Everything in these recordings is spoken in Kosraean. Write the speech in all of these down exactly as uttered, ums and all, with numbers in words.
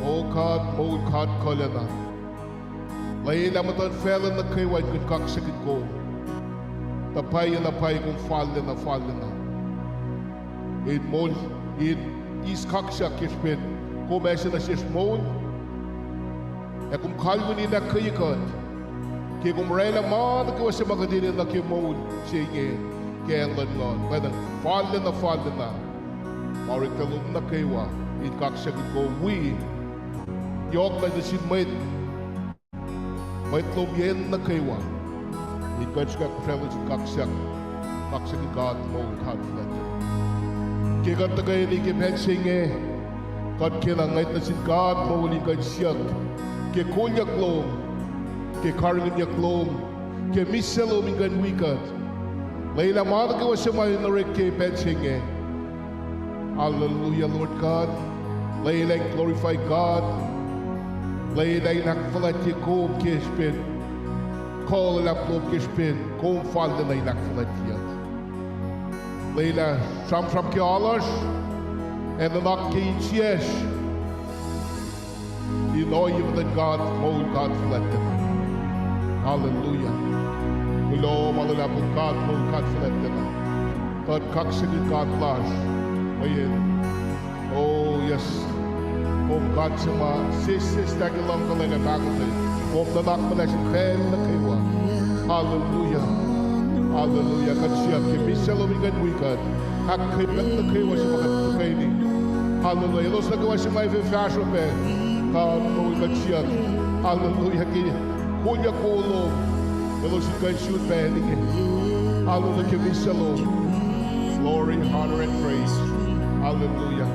O God moul, God kuhlacna, lwelah muhtuhn facluh nuh kwewa in kuh in kaksakihn kom. Tuh pwacye na pwacye kom fallacna, fallacna in moul, in eis kaksak ke srihpen kom ase nuh sesr moul. Ac kom kalweni in ahkkweye kuht ke kom oraclah ma nuh kwewa se ma kuht enenuh ke moul se inge ke acn luhn nguhn. Pwacnwacng fallacna, fallacna ma oreklac lom nuh kwewa in kaksakihn kom wi yohk na nuh sin mwet, mwet lom yen nuh kwewa, in kuh in srihkak pihsraclos in kaksak, kaksakihn God moul, God fuhlwact. Ke kuht tuhkweni ke pacl se inge, kuht kena ngwet nuh sin God moul in kuh in siyuck ke kolyuck lom, ke karihngihnyuck lom, ke mihs lom in kuh in wi kuht. Lwelah ma nuh kwewa se ma in orek ke pacl se inge. Hallelujah, Lord God. Lwelah in glorify God. Lwelah in ahkfuhlwactye kom ke srihpen kuh luhlahp lom, ke srihpen kom fallacna in ahkfuhlwactyeyuck. Lwelah sramsram ke alu lasr ac nuhnak ke insiyacsr in ohiyac muhtuhn God moul, God fuhlwactna. Hallelujah. Kuloh ma luhlahp lom, God moul, God fuhlwactna. Kuht kaksakihn God lasr. Mweyen, oh yes, kom God se ma sesseslah ke luhngkuhlwacng ac pahkotwen. Kom nuhnak muhnahs in pacl nuh kwewa. Hallelujah. Hallelujah. Kuht siyuck ke mihs lom in kuh in wi kuht, ahkkweye mwet nuh kwewa se ma kuht tuhkweni. Hallelujah. Elos nuh kwewa se ma ac fahsruh pac, God moul, kuht siyuck, hallelujah, ke kolyuck wo lom, elos in kuh in sun pacl inge, hallelujah, ke mihs lom. Glory, honor, and praise. Hallelujah.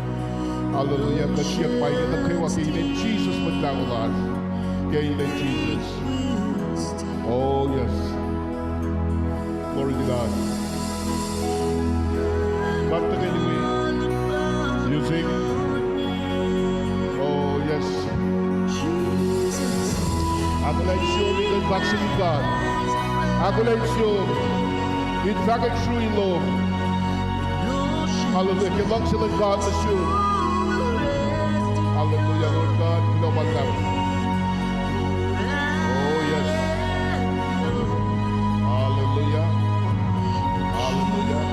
Hallelujah. Kuht siyuck ma inge nuh kwewa ke inen Jisus Mwet Lahngo lasr. Ke inen Jisus. Oh yes. Glory to God. Kuht tuhkweni wi music. Oh yes. Akihlen sum in kuh in kaksakihn God. Akihlen sum in fahkwack srui lom, hallelujah, ke luhngse luhn God nuh sum. Hallelujah, Lord God, kuloh ma luhlahp. Oh yes. Hallelujah. Hallelujah. Hallelujah.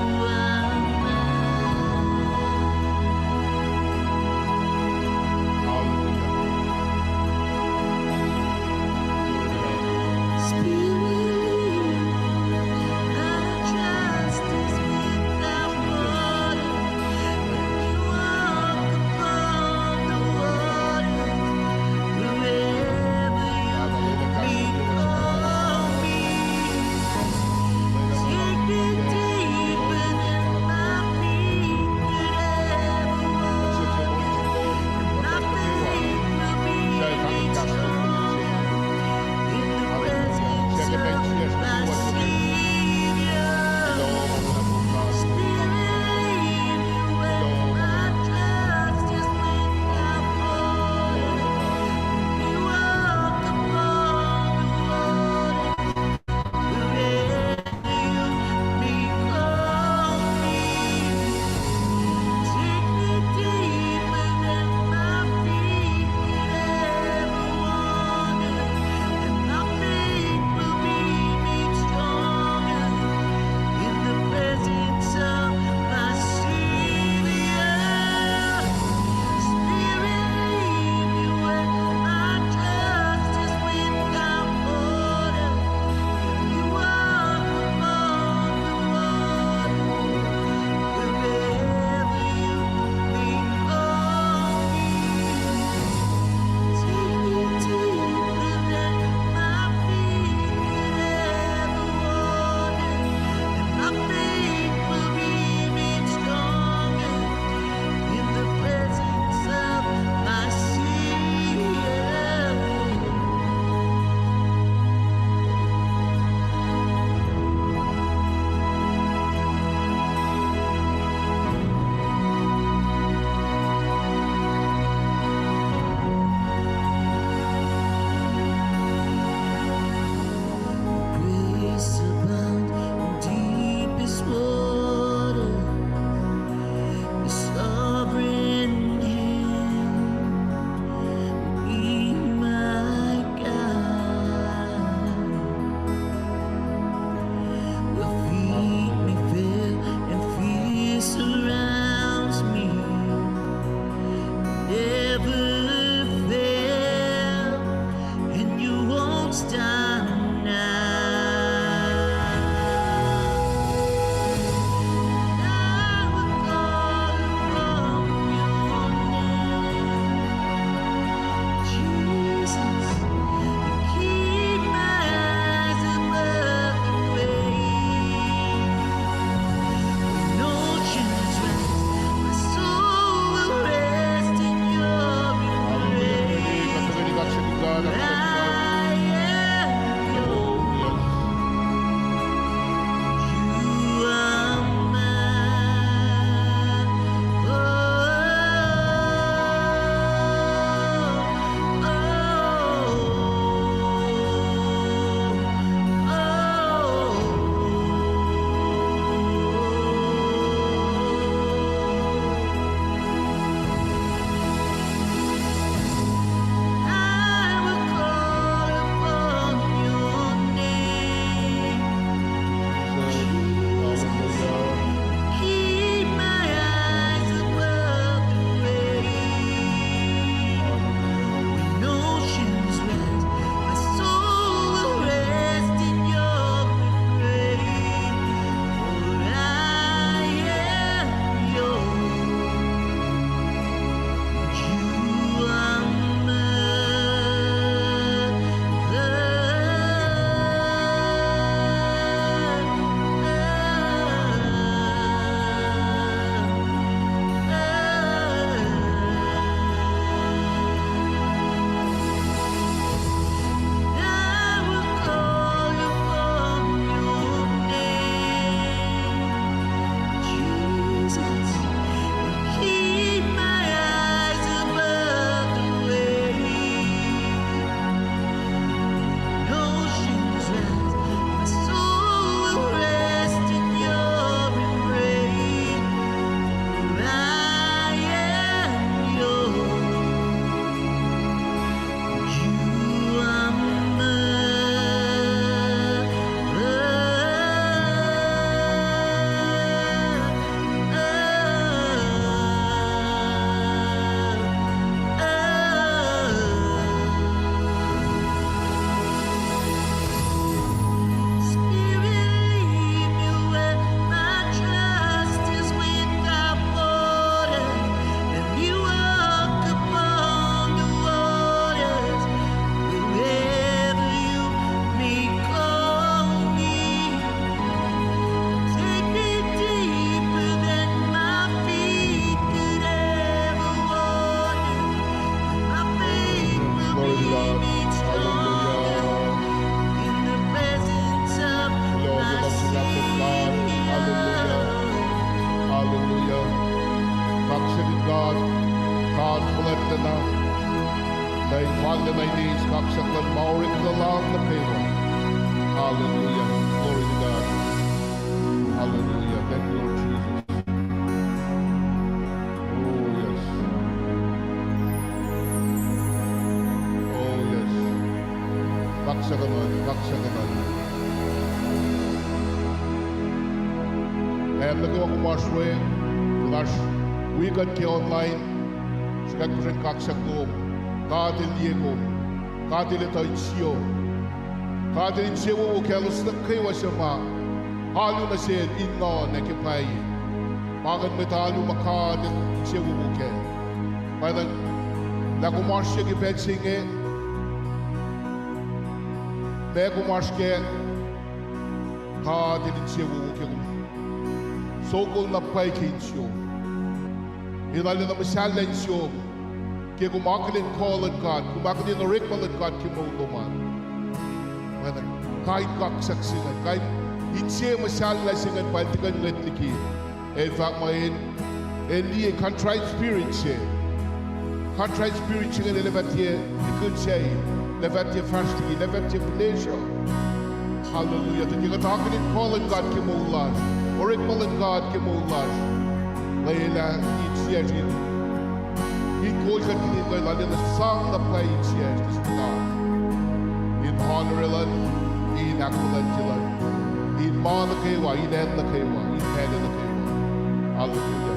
God fuhlwactlacna, na in fallacna in eis kaksak luhn ma orek luhn nuh kwewa. Hallelujah. Glory to God. Hallelujah. Thank you, Lord Jesus. Oh, yes. Oh, yes. Kaksakuhnuhl, kaksakuhnuhl. Ac nuh kwewa kom oasr we, kuht oasr wi kuht ke online, srihkak puhsren kaksak lom. God El liye kom. God El etuh insiyom. God El insewowo kaclos nuh kwewa suc ma alu nuh sel in nguhn ac ke pwacye. Ma ingacn mwet alu ma God El insewowo kac. Pwacnwacng lah kom oasr ke pacl se inge, ma kom oasr kac, God El insewowo ke kom sokol na pwacye ke insiyom. El arulacna muhsahllah insiyom ke kom akihlen kuh luhn God, kom akihlen orekma luhn God ke moul lom an. Pwacnwacng kain kaksak se ingacn, kain inse muhsahllah se ingacn pa El tiac kuh in ngwet liki. El fahk muh El, El liye contrite spirit se. Contrite spirit se ingacn El ac fah tiac ikihn sahi, El ac fah tiac fahsr liki, El ac fah tiac pleasure. Hallelujah. Tuh ke kuht akihlen kuh luhn God ke moul lasr, orekma luhn God ke moul lasr, lwelah insiyacsr in, in kol kuht kihtin kuh El arulacna sang na pwacye insiyacsr nuh sin God, in honor Lal, in ahkfuhlwactye Lal, in ma nuh kwewa, in acn nuh kwewa, in pacl nuh kwewa. Hallelujah.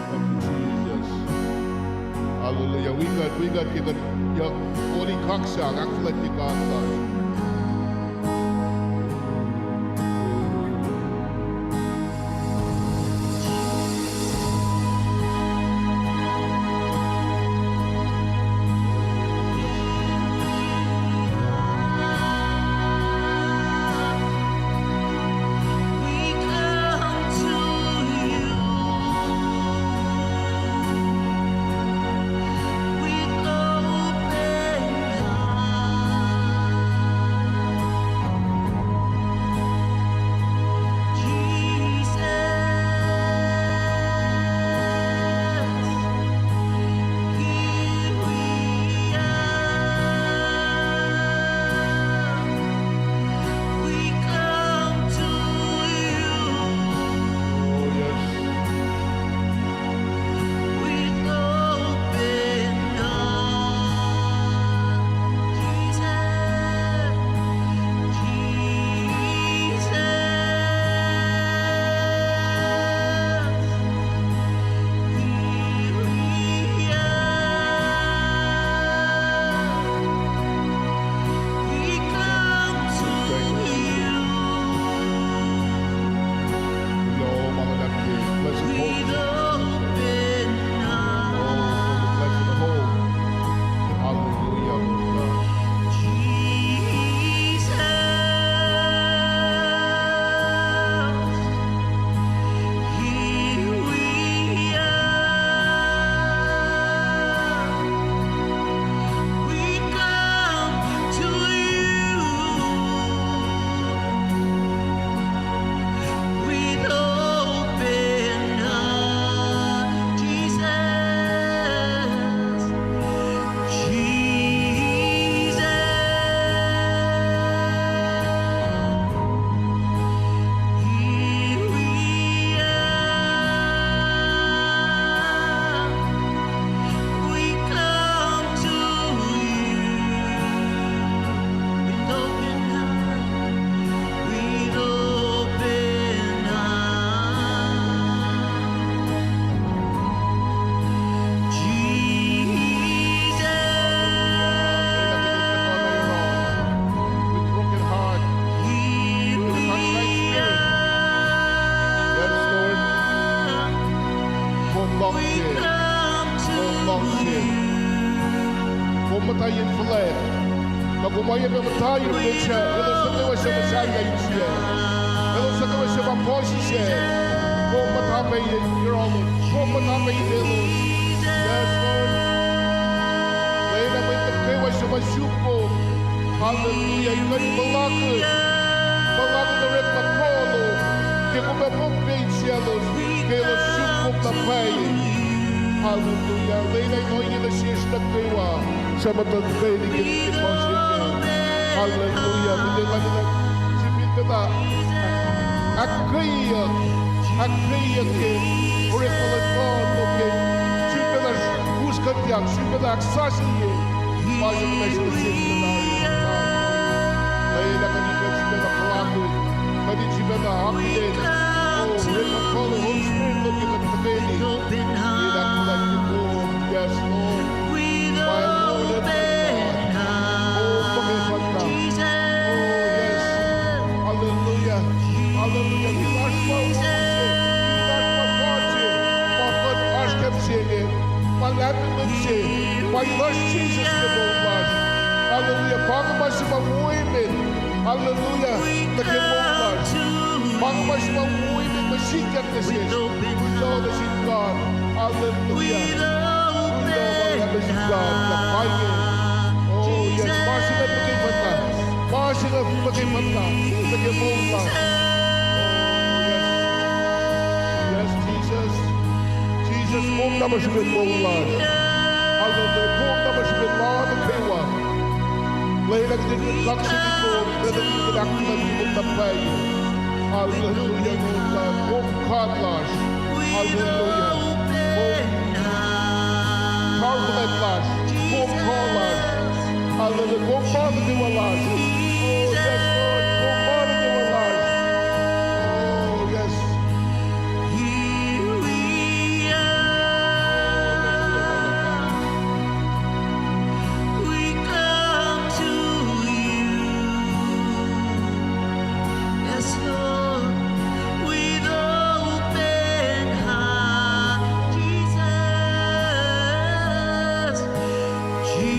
Thank you, Jesus. Hallelujah. Wi kuht, wi kuht ke kuht yohk koli kaksak, ahkfuhlwactye God lasr. Hallelujah, Lord God. Yes, Lord. Kom luhngse. Kom luhngse. Kom muhta in fuhlwact. Na kom oacyacpac muhta in mwe suc, elos nuh kwewa suc muhsahllah insiyac. Elos nuh kwewa suc ma puhsisacl. Kom muhta pac in yohrohlos. Kom muhta pac in elos. Yes, Lord. Lwelah mwet nuh kwewa suc ma suk kom. Hallelujah. In kuh in puhlakihn, puhlakihn orekma kuh lom ke kom ac mokle insiyaclos ke elos suk kom na pwacye. Hallelujah. Lwelah in ohinge nuh sesr nuh kwewa suc muhtuhnkweyuck ke ma se inge. Hallelujah. Kuht ac lwelah sifilpacna ahkkweyeyuck, ahkkweyeyuck ke orekma luhn God, ke sifilpacna uskuhtyak, sifilpacna ahksasuye ma se kuht ac sifilpacna. Lwelah kuht in sifilpacna puhlakihn, kuht in sifilpacna akihlen, oh, orekma luhn Holy Spirit lom ke kuht tuhkweni. Yes, Lord. My Lord and my God. Oh, fuhkah fahsr. Oh, yes. Hallelujah. Hallelujah. Ke lasr ma wo se, ke lasr ma wo se, ma kuht oasr kac se inge, ma lahm in mwet se, ma lasr Jisus ke moul lasr. Hallelujah. Pa inge ma se ma wo emet. Hallelujah. Nuh ke moul lasr. Pa inge ma se ma wo emet, ma sikyak nuh sesr. Kuloh nuh sin God. Hallelujah. Kuloh ma luhlahp nuh sin God. Kuh pa inge. Oh, yes. Ma se inge muhkwena. Ma se inge muhkwena. Nuh ke moul lasr. Oh, yes. Yes, Jesus. Jesus, kom na ma srihpen moul lasr. Hallelujah. Kom na ma srihpen ma nuh kwewa. Lwelah kuht in kaksakihn kom, lwelah kuht in ahkfuhlwactye kom na pwacye. Hallelujah, Lord God. Kom God lasr. Hallelujah. Kom karfuhlwact lasr. Kom God lasr. Hallelujah. Kom ma nuh kwewa lasr. Oh, yes, Lord. Kom ma nuh kwewa lasr. Oh, yes. Here we are. We come to you. Yes, Lord, with open heart, Jesus, Jesus.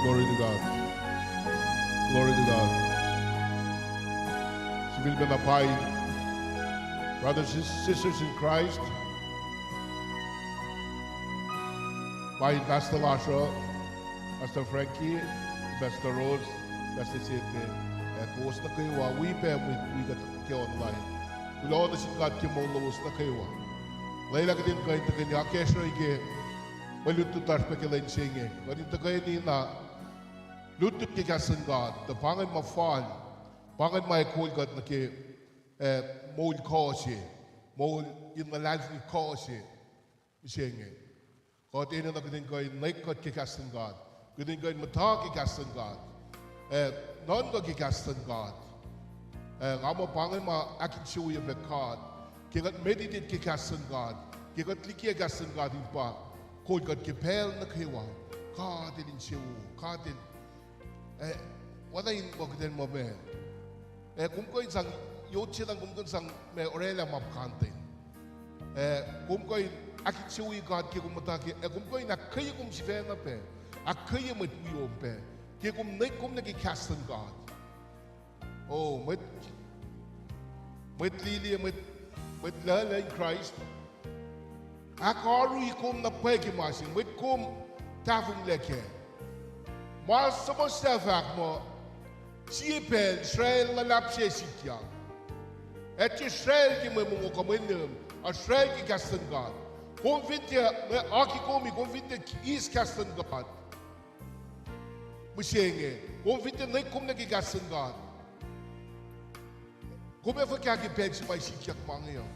Glory to God. Glory to God. Sifilpacna paing, brothers and sisters in Christ, paing pastor lasr uh, Pastor Frankie, Pastor Rose, Pastor Sete, ac kowos nuh kwewa, wi pac mwet wi kuht ke online. Kuloh nuh sin God ke moul lowos nuh kwewa. Lwelah kuht in kuh in tuhkweni akacsruhi ke mwe lutlut lasr pac ke lwen se inge. Kuht in tuhkweni na lutlut ke kahs luhn God, tuh pa ingacn ma fal, pa ingacn ma ac kol kuht nuh ke, eh, moul kuh se, moul in luhlahlfongi kuh se mihsenge. Kuht enenuh kuht in kuh in nwek kuht ke kahs luhn God, kuht in kuh in muhta ke kahs luhn God, eh, nuhnkuh ke kahs luhn God. Eh, nga muh pa inge ma ahkinsewowoye pac God. Ke kuht meditate ke kahs luhn God, ke kuht likiyac kahs luhn God in pa kol kuht ke pacl nuh kwewa, God el insewowo, God el, eh, wacna in muh kuht in muh ma, eh, kom kuh in sang, yot se na kom kuh in sang ma orwaclah ma puhkantwen. Eh, kom kuh in ahkinsewowoye God ke kom muhta ke, ac kom kuh in ahkkweye kom sifacna pac, ahkkweye mwet wiom pac, ke kom nwek kom nuh ke kahs luhn God. O, mwet, mwet lili, mwet, mwet lwelah in Kraist, ahkoaruhi kom na pwacye ke ma se inge, mwet kom tahfonglac kac. Ma suhmuhslah fahk muh, sie pacl Israel luhlahp se sikyak. Ac tiac Israel ke mwe mongo kuh mwe nihm, a Israel ke kahs luhn God. Kom fin tiac, mwe aki komi, kom fin tiac eis kahs luhn God mihsenge, kom fin tiac nwek kom nuh ke kahs luhn God, kom ac fuhkah ke pacl se ma sikyak ma inge uh?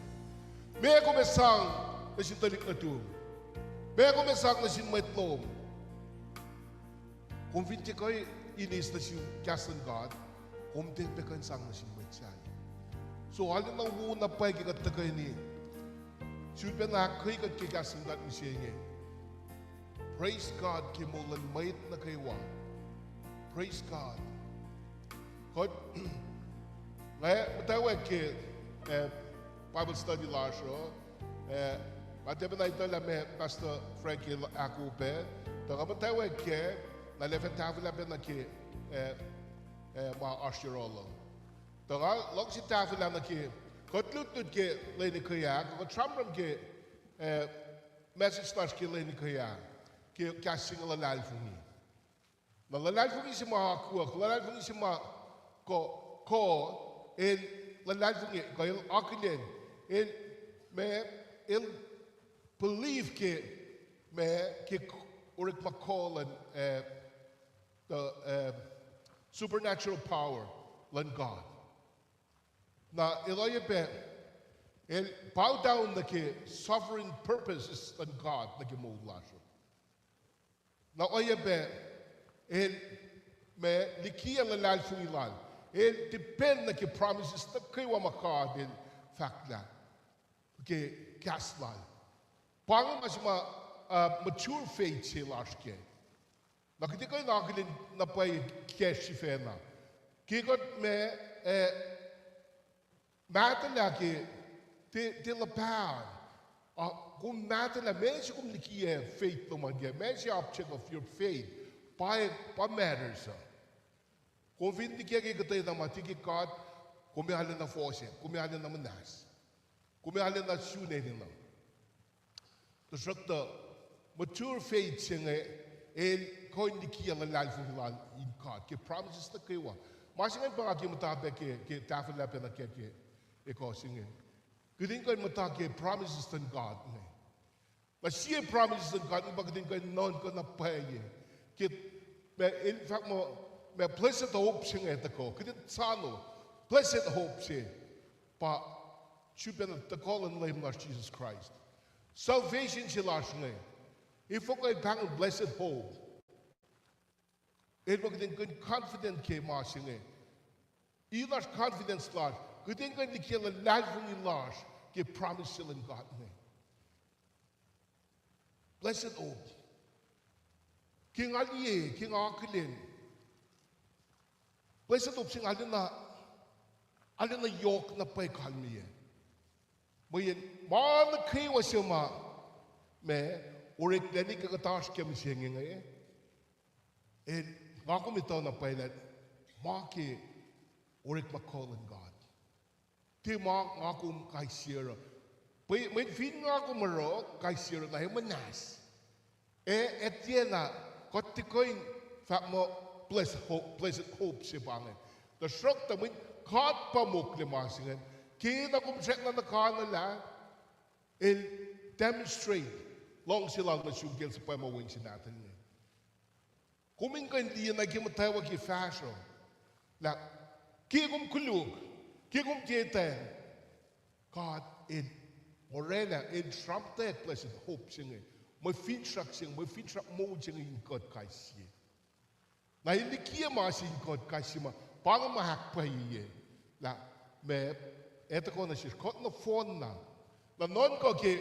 Meac kom ac sang nuh sin tuhlihk nuhtum? Meac kom ac sang nuh sin mwet lom? Kom fin tiac kuh in eis nuh sin kahs luhn God, kom tiac pac kuh in sang nuh sin mwet sahyac. So, arulacna wo na pwacye ke kuht tuhkweni sulpacna ahkkweye kuht ke kahs luhn God mihsenge. Praise God ke moul luhn mwet nuh kwewa. Praise God. Kuht, nga muhtwacwacack ke, eh, Bible study lasr uh, eh, nga tiac pacna etuh lah meac Pastor Frankie el ahkoo pac, tuh nga muhtwacwacack kac, na el ac fah tahfwelah pacna ke, eh, eh, ma oasr yohrohl uh. Tuh nga luhngse tahfwelah nuh ke, kuht lutlut ke lwen ekwe ah, kuh kuht sramsram ke, eh, message lasr ke lwen ekwe ah, ke kahs se inge luhlahlfongi. Na luhlahlfongi se ma akwuck, luhlahlfongi se ma kuh, kuh, el luhlahlfongi, kuh el akihlen, el, ma, el believe ke, ma, ke k-, orekma kuh luhn, eh, the, eh, supernatural power luhn God. Na el oacyacpac, el bow down nuh ke sovereign purposes luhn God nuh ke moul lasr uh. Na oacyacpac, el, ma, likiyac luhlahlfongi lal, el depend nuh ke promises nuh kwewa ma God el fahklah ke kahs lal. Pa inge ma se ma, uh, mature faith se lasr kac. Na kuht kuh in akihlen na pwacye kacsr sifacna. Ke kuht ma, eh, mahtuhlah ke, tiac, tiac luhpah. Ah, kom mahtuhlah, meac se kom likiyac faith lom an kac, meac se object of your faith. Pa, pa matters uh. Kom fin likiyac ke kuhtwena ma tiac ke God, kom ac arulacna fohsack, kom ac arulacna muhnahs, kom ac arulacna sun enenuh. Tuhsruhktuh mature faith se inge, el kuh in likiyac luhlahlfongi lal in God ke promises nuh kwewa. Ma se ingacn pa nga ke muhta pac ke, ke tahfwelah pacna ke, ke ekuh se inge. Kuht in kuh in muhta ke promises luhn God inge. Na sie promises luhn God inge pa kuht in kuh in nuhnkuh na pwacye. Ke, ma, el fahk muh, ma blessed hope se inge tuhkuh. Kuht in soano blessed hope se pa sulpacna tuhkuh luhn Leum lasr Jisus Kraist. Salvation se lasr inge, efuh kuh el pahngon blessed hope? El pa kuht in kuh in confident ke ma se inge. Lasr confidence lasr, kuht in kuh in likiyac luhlahlfongi lasr ke promise se luhn God inge. Blessed hope. Ke nga liye, ke nga akihlen, blessed hope se inge arulacna, arulacna yohk na pwacye kalmeyac. Mweyen ma nuh kwewa se ma, ma, oreklac nuh ke kuht oasr ke mihsenge inge, El, nga kom etuh na pwacye lah ma ke orekma kuh luhn God. Tiac ma nga kom kais sie oruh. Pwe mweyen fin nga kom oruh kais sie oruh na ac muhnahs. Ac, ac tiacna, kuht tiac kuh in fahk muh blessed hope, blessed hope se pa inge. Tuhsruhktuh mweyen God pa mokle ma se ingacn, ke na kom srackna nuh kanuhlah, el demonstrate luhngse lal nuh sum ke el suhpwacma Wen se nahtuhl inge. Kom in kuh in liye na ke muhtwacwacack ke fahsruh, lah ke kom koluk, ke kom tiac etwacl, God el oraclah, el sramtweack blessed hope se inge, mwe finsrak se inge, mwe finsrak moul se inge in kuht kais sie. Na el likiyac ma se in kuht kais sie ma, pa inge ma ahkpwacye lah ma, ac tuhkuh nuh sesr, kuht nohfohnna. Na nuhnkuh ke,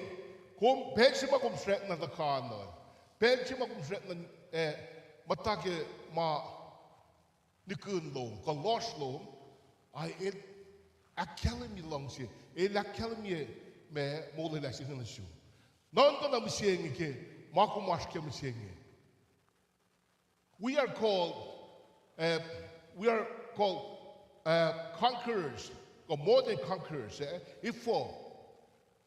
kom pacl se ma kom srackna tuhkuh nuh, pacl se ma kom srackna, eh, muhta ke ma nihkihn lom kuh lohsr lom, a el ahkkahlwemye luhngse, el ahkkahlwemye ma molwelah se inge nuh sum. Nuhnkuh na mihsenge ke ma kom oasr ke mihsenge. We are called, uh, we are called, uh, conquerors, or more than conquerors, eh? Efuh?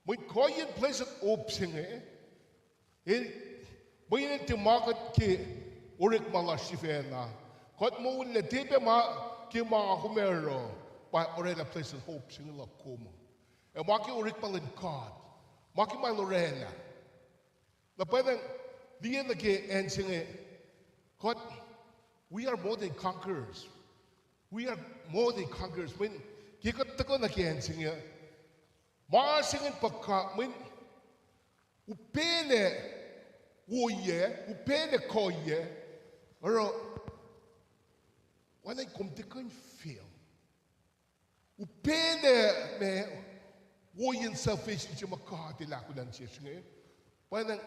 Mweyen kuhiyacn blessed hope se inge, el, mweyen el tiac ma kuht ke orekma lasr sifacna. Kuht moul lah tiac pac ma ke ma kom ac oruh, pa oraclah blessed hope se inge luhk kom. Ac ma ke orekma luhn God, ma ke ma el oraclah. Na pwacnwacng, liye nuh ke acn se inge, kuht, we are more than conquerors. We are more than conquerors. Mweyen ke kuht tuhkuh nuh ke acn se inge, ma se ingacn pa kuh, mweyen upaclac woiyac, upaclac kuhiyac, oruh, oacna kom tiac kuh in fail. Upaclac ma woiyacn salvation se ma God El ahkolah nuh sesr inge. Pwacnwacng,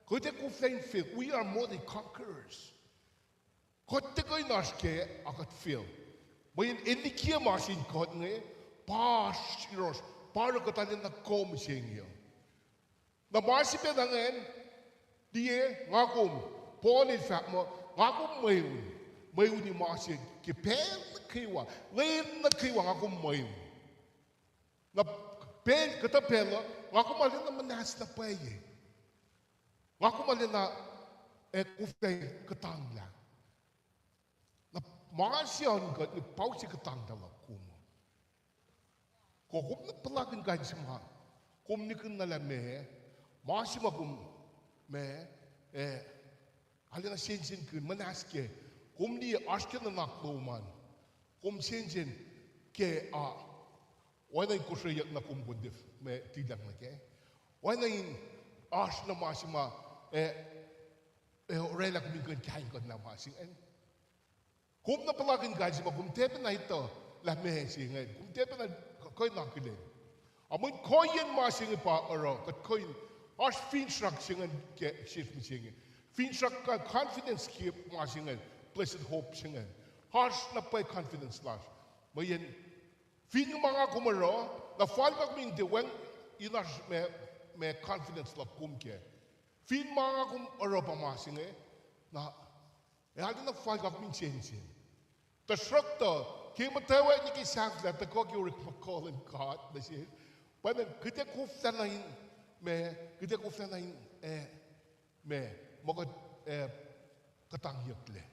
kuht ac koflah in fail. We are more than conquerors. Kuht tiac kuh in oasr kac a kuht fail. Mweyen El likiyac ma sin kuht inge, pa oasr yohrohsr, pa oruh kuht arulacna kuh mihsenge. Na ma se pacna ingacn, liye, nga kom, Paul el fahk muh, nga kom mweun, mweuni ma se ke pacl nuh kwewa, lwen nuh kwewa nga kom mweun. Na pacl, kuhtuh pacl uh, nga kom arulacna muhnahs na pwacye. Nga kom arulacna, eh, koflah kuhtanglah. Na ma se oan kuht, pa se kuhtanglah luhk kom. Kuh kom na puhlakihn kain se ma kom nihkihn na lah meac, ma se ma kom, meac, eh, arulacna sensenkihn, muhnahs kac, kom liye oasr ke nuhnak lom an, kom sensen kac a, oacna in kosreyuck na kom kuh in tiac, meac, tilac nuh kac. Oacna in oasr na ma se ma, eh, eh, oraclah kom in kuh in kaingkuhnlah ma se ingacn. Kom na puhlakihn kain se ma kom tiac pacna etuh lah meac se ingacn, kom tiac pacna kuh in akihlen. A mweyen kuhiyacn ma se inge pa oruh kuht kuh in oasr finsrak se ingacn ke sesr mihsenge. Finsrak kuh confidence ke ma se ingacn, blessed hope se ingacn. Oasr na pwacye confidence lasr. Mweyen fin ma nga kom oruh, na fal nga kom in tiac wacngihn oasr ma, ma confidence luhk kom kac. Fin ma nga kom oruh pa ma se inge, na ac arulacna fal nga kom in sensen. Tuhsruhktuh, ke muhtwacwacack nuh ke sahflah tuhkuh ke orekma kuh luhn God nuh sesr, pa na kuht ac koflah na in, meac, kuht ac koflah na in, eh, meac, muh kuht, eh, kuhtangyucklac.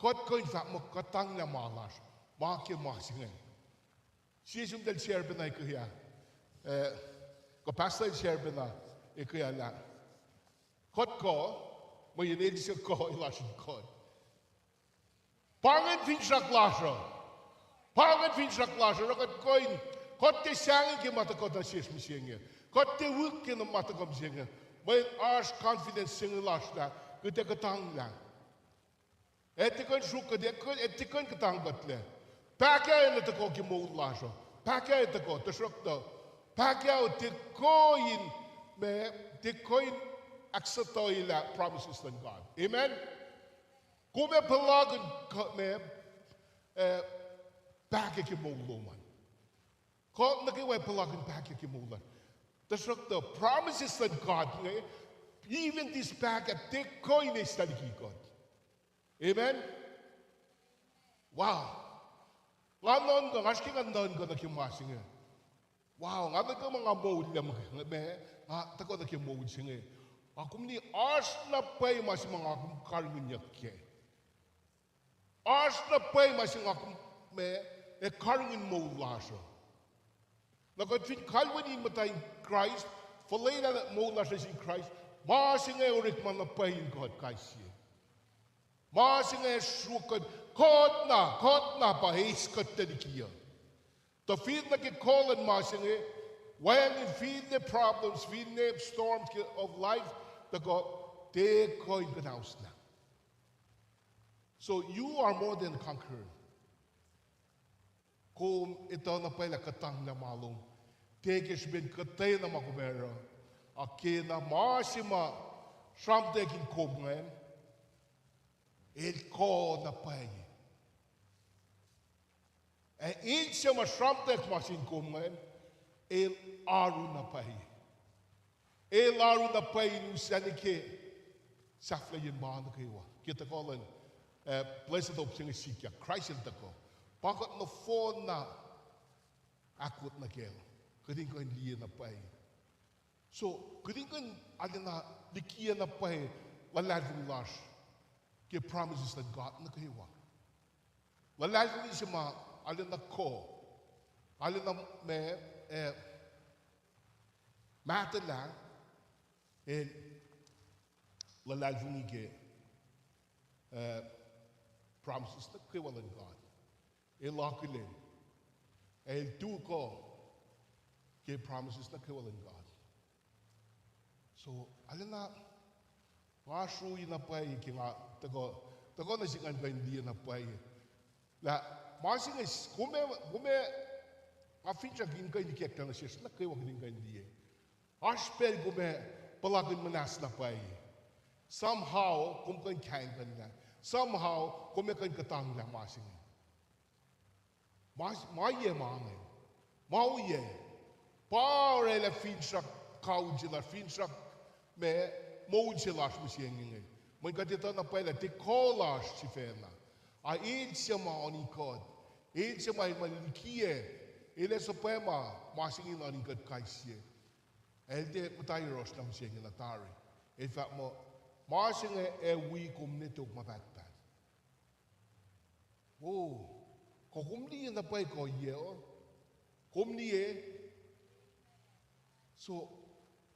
Kuht kuh in fahk muh kuhtanglah ma lasr, ma ke ma se ingacn. Sie sum tahl share pacna ekuh ah, eh, kuh pastor el share pacna ekuh ah lah kuht kuh, mweyen el se kuh lasr in kuht. Pa ingacn finsrak lasr uh. Pa ingacn finsrak lasr uh, oruh kuht kuh in, kuht tiac sahngweng ke ma tuhkuh nuh sesr mihsenge. Kuht tiac wihk ke ma tuhkuh mihsenge. Mweyen oasr confidence se inge lasr lah kuht ac kuhtanglah. Ac tiac kuh in sruok kuht, ac tiac kuh in kuhtangkuhtlac. Pahkah enenuh tuhkuh ke moul lasr uh. Pahkah enenuh tuhkuh, tuhsruhktuh pahkah uh tiac kuh in, meac, tiac kuh in ahksuhtuhilah promises luhn God. Amen? Kom ac puhlakihn, meac, eh, pahkah ke moul lom an. Kuht nuh kwewa ac puhlakihn pahkah ke moul lasr. Tuhsruhktuh promises luhn God inge, even this pahkah tiac kuh in eis liki kuht. Amen. Wow. Nga nuhnkuh, nga srihke nga nuhnkuh nuh ke ma se inge. Wow, nga nuhnkuh ma nga moul lah ma, ma, nga tuhkuh nuh ke moul se inge. Nga kom liye oasr na pwacye ma se ma nga kom karihngihnyuck kac. Oasr na pwacye ma se nga kom, ma, ac karihngihn moul lasr uh. Na kuht fin kalweni in muhta in Kraist, fuhlwelah moul lasr nuh sin Kraist, ma se inge orekma na pwacye in kuht kais sie. Ma se inge sruok kuht, kuht na, kuht na pa eis kuht tuh liki uh. Tuh fin nuh ke kuh luhn ma se inge, wacngihn finne problems, finne storms ke, of life, tuhkuh, tiac kuh in kuhnauslah. So you are more than conqueror. Kom etuh na pwacye lah kuhtanglah ma lom. Tiac ke srihpen kuhtwena ma kom oruh, a ke na ma se ma sramtweack in kom ingacn, el kuh na pwacye. Ac el se ma sramtweack ma sin kom ingacn, el oaru na pwacye. El oaru na pwacye in uslah nuh ke sahflahiyacn ma nuh kwewa. Ke tuhkuh luhn, eh, blessed hope se inge sikyak, Kraist el tuhkuh. Pa kuht nohfohn na ahkwot nuh kac, kuht in kuh in liye na pwacye. So, kuht in kuh in arulacna likiyac na pwacye luhlahlfongi lasr ke promises luhn God nuh kwewa. Luhlahlfongi se ma arulacna kuh, arulacna ma, eh, mahtuhlah, el luhlahlfongi ke, eh, promises nuh kwewa luhn God. El akihlen, el tuhkuh ke promises nuh kwewa luhn God. So, arulacna nga srui na pwacye ke nga tuhkuh, tuhkuh nuh sik ngan kuh in liye na pwacye. Lah, ma se inge, kom, kom, nga finsrak in kuh in ikacklah nuh sesr nuh kwewa kuht in kuh in liye. Oasr pacl kom ac puhlakihn muhnahs na pwacye. Somehow kom kuh in kahingkuhnlah. Somehow kom ac kuh in kuhtanglah ma se inge. Ma, ma oyac ma inge? Ma oyac? Pa orwaclah finsrak kawihl se lasr, finsrak ma moul se lasr mihsenge inge. Mweyen kuht etuh na pwacye lah tiac kuh lasr sifacna. A el se ma oan in kuht. El se ma el ma likiyac. El ac suhpwacma ma se inge in oan in kuht kais sie. El tiac muhta yohrohsr na mihsenge na tari. El fahk muh, ma se inge ac wi kom ne tok ma pahtpaht. O, kuh kom liye na pwacye kuh oyac uh? Kom liye? So,